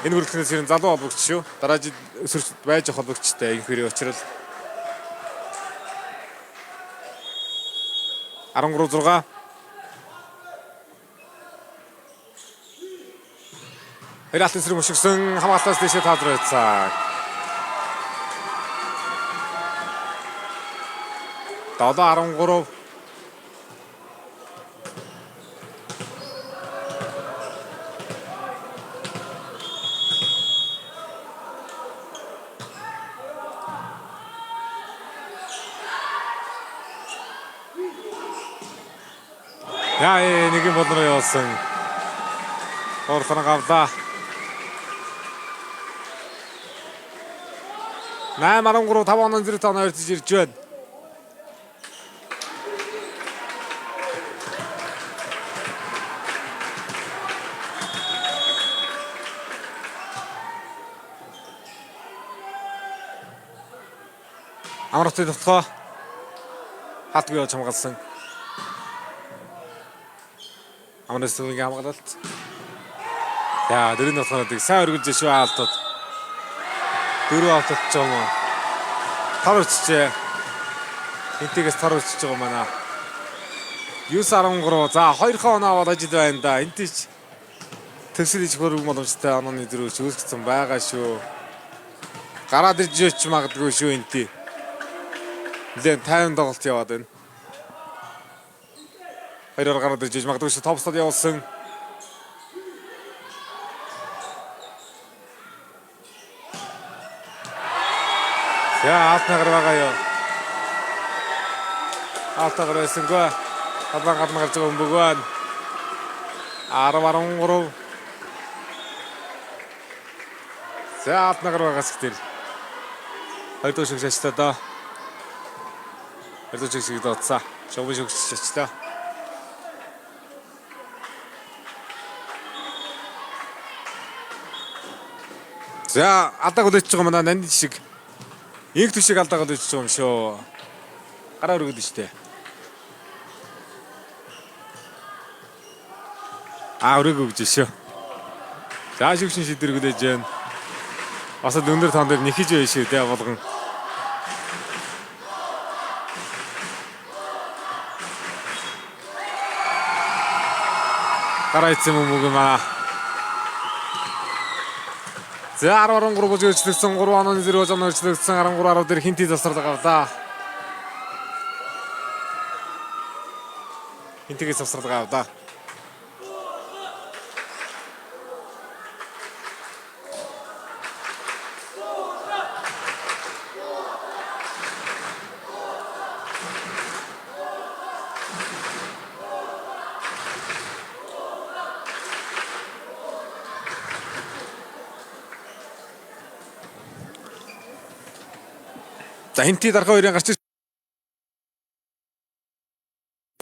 Энэ хүрэлтнээс ер нь залуу холбогч шүү. Дараа жил өсөрч байж холбогчтой инхэрийн учрал. 13-6. Хоёр алтын эсрэг мөшгсөн хамгаалтаас дэшээ таазар байцаа. 7-13. Яа нэг юм болроо явуулсан. Хоорлон гавлаа. 8-13 5 оноо зэрэг тоноо ойртож ирж байна. Амралтын тотгоо хаалтгүй явж хамгаалсан. Амралтын хамгаалалт. За дөрөв нотгоонуудыг сайн өргөжж шүү хаалтууд. Дөрөв автолч юм уу? Тор өчжээ. Энтигээс тор өчж байгаа манай. 9-13. За 2хон оноо аваад ажил байна да. Энтич төгсөл иж хөрөг боломжтой онооны дөрөв үүсгэсэн байгаа шүү. Гараад ирж өч магадгүй шүү энти. Нилээн 50 тоглолт яваад байна. Хоёроор гараад ирж магадгүй шүү. Топстод явуулсан. За аалтны гар байгаа юу? Аалтны гар байсангүй. Талбай гадна гарч байгаа бөмбөг байна. 10-13. За аалтны гар байгаа хэсэг дээр. Хоёр дахь шигш ачлаа доо. Хоёр дахь шигш дооцсон. Шугам шигш ачлаа. За алдааг үлээж байгаа манай нандин шиг. Инх төшиг алдааг үлээж байгаа юм шүү. Гараа өргөд штэ. А өрөг өгж шүү. За шигшин шидэр хүлээж байна. Бас л өндөр тоон дээр нэхэж байш шүү дээ болгон. Гараа ицсэн юм уу маа. За 10 13 болж өөрчлөгдсөн, 3 онооны зэрэг оноо өөрчлөгдсөн, 13 10 дээр Хинти завсарлага авлаа. Хинтигийн завсарлага авлаа. За Хинти дарга хоёрын гарч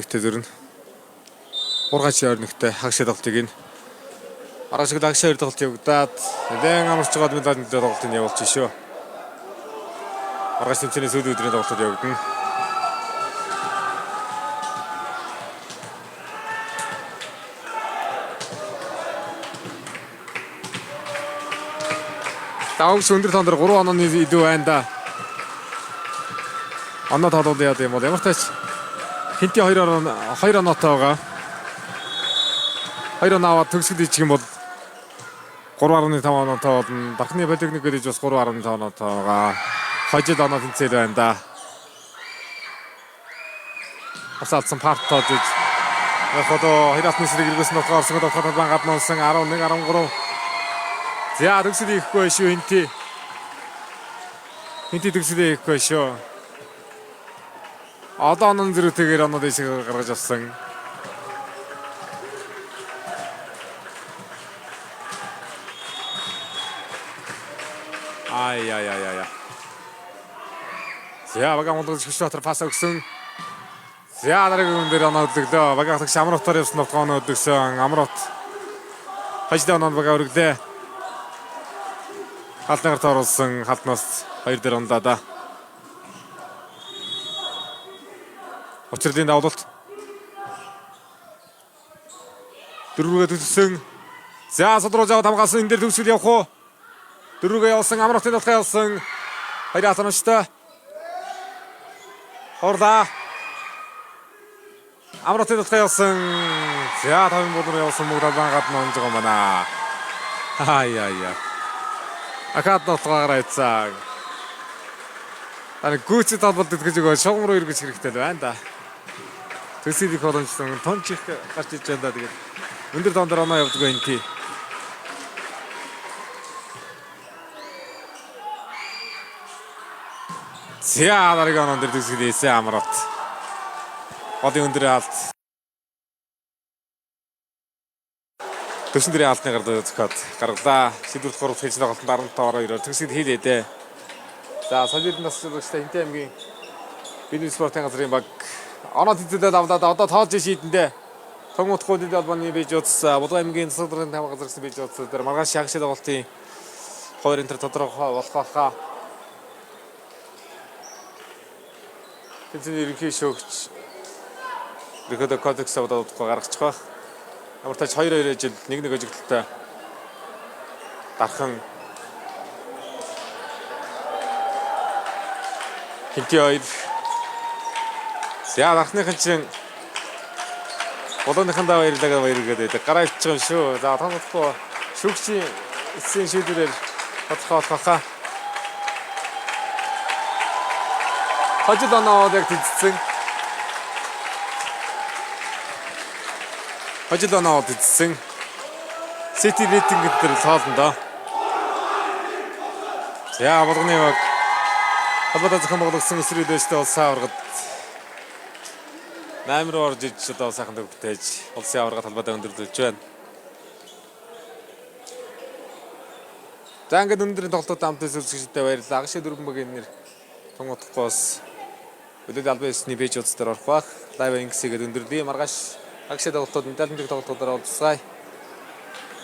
нэгтэй зөрнө. Хургаач ойр нэгтэй хагшаа тоглолтыг энэ маргааш шиг хагшаа хоёр тоглолт явагдаад нэлээд амарч байгаа медаль нэлээд тоглолтыг явуулчих шүү. Маргааш тэмцээний сүүлийн өдрийн тоглолтод явагдана. Давс өндөр тоон дээр 3 онооны илүү байна да. Оноо тоолол яа гэм бол ямар тач Хинти 2 оноо 2 оноотой байгаа. 2 оноо аваад төгсгөл хийчих юм бол 3.5 оноотой болно. Дархны политехник гэж бас 3.5 оноотой байгаа. Хожил оноо тэнцэл байна да. Бас алдсан парт тоож иж. Яг одоо хоёр алтны эсрэг эргэсэн болохоор орсон болохоор талбайн гадна унсан 11 13. За төгсгөл хийхгүй шүү Хинти. Хинти төгсгөл хийхгүй шүү. Одоо онон зэрэгтэйгээр оноо дэшиг гаргаж авсан. Ай яй яй яй. За бага Монгол хөшөө дотор пас өгсөн. За дараагийн хүн дээр оноо өдөглөө. Бага хатагч амар утаар явсан нутгаа оноо өдөгсөн. Амар ут. Хажид оноо бага өргөлээ. Халдны гарт оруулсан халднаас хоёр дээр унлаа да. Учирлын давлалт. Дөрвөгөө төлсөн. За судруу жав хамгаалсан, энэ дээр төгсгөл явах уу? Дөрвөгөө явсан, амар утын талхаа явсан. Хоёр атамжтай. Хурлаа. Амар утын талхаа явсан. За тавын болор явсан бүгд албан гадна унж байгаа юм байна. Ай яй яй. Акад нотгоогоор айцсан. Таны гүйцэд холболт гэж өгөө шугам руу эргэж хэрэгтэй л байна да. Төсөл их боломжтой тонч их гарч иж байна да, тэгээд өндөр тоон дээр оноо явдаг энэ тий. За дараагийн онон дээр төсөл хийсэн амрат. Голын өндөр алт. Төсөн дэрийн алтны гар зөхиод гаргалаа. Шийдвэрлэх 3 дахь хийсэн тоглолтод 15-аар 2-оор төгсгөл хийлээ дээ. За соёл нас жуулчтай Хинтээ аймгийн бизнес спортын газрын баг оноо тэнцэлээд авлаад одоо тоолж шийдэндээ. Том утгууд дэд холбооны бийж утас Булган аймгийн засаг даргын таван газар гэсэн бийж утас дээр маргааш шагш тоглолтын хоёр энтер тодорхой болох байхаа. Тэнцэний ерөнхий шөөгч ерөнхийдөө кодекс аваад удахгүй гаргачих байх. Ямар тач 2-2 жил 1-1 ажиглалтай дархан Хинти 2. За дархныхан чинь Болооныхан даа баярлалаа баяр гэдэг байдаг. Гараа иччих юм шүү. За томдохгүй шүүгчийн эцсийн шийдвэрээр тодорхой болох байхаа. Хожил оноо яг тэзсэн. Хожил оноо тэзсэн. Сити рейтинг дээр тоолно доо. За болгоны баг холбоотой зохион байгуулагдсан эсрэг дэвштэй улсын аваргад 8 руу орж иж одоо сайхан төгтөж улсын аваргад холбоотой өндөрлөж байна. За ингээд өнөөдрийн тоглолтод амт үзэгчдэд баярлалаа. Агшаа дөрвөн багийн нэр тун утгагүй бас өдөрт албан ёсны пэйж хуудас дээр орох бах. Лайв инксигээд өндөрлөе. Маргааш агшаа тоглолтууд медаль тоглолтуудаар уулзцгаая.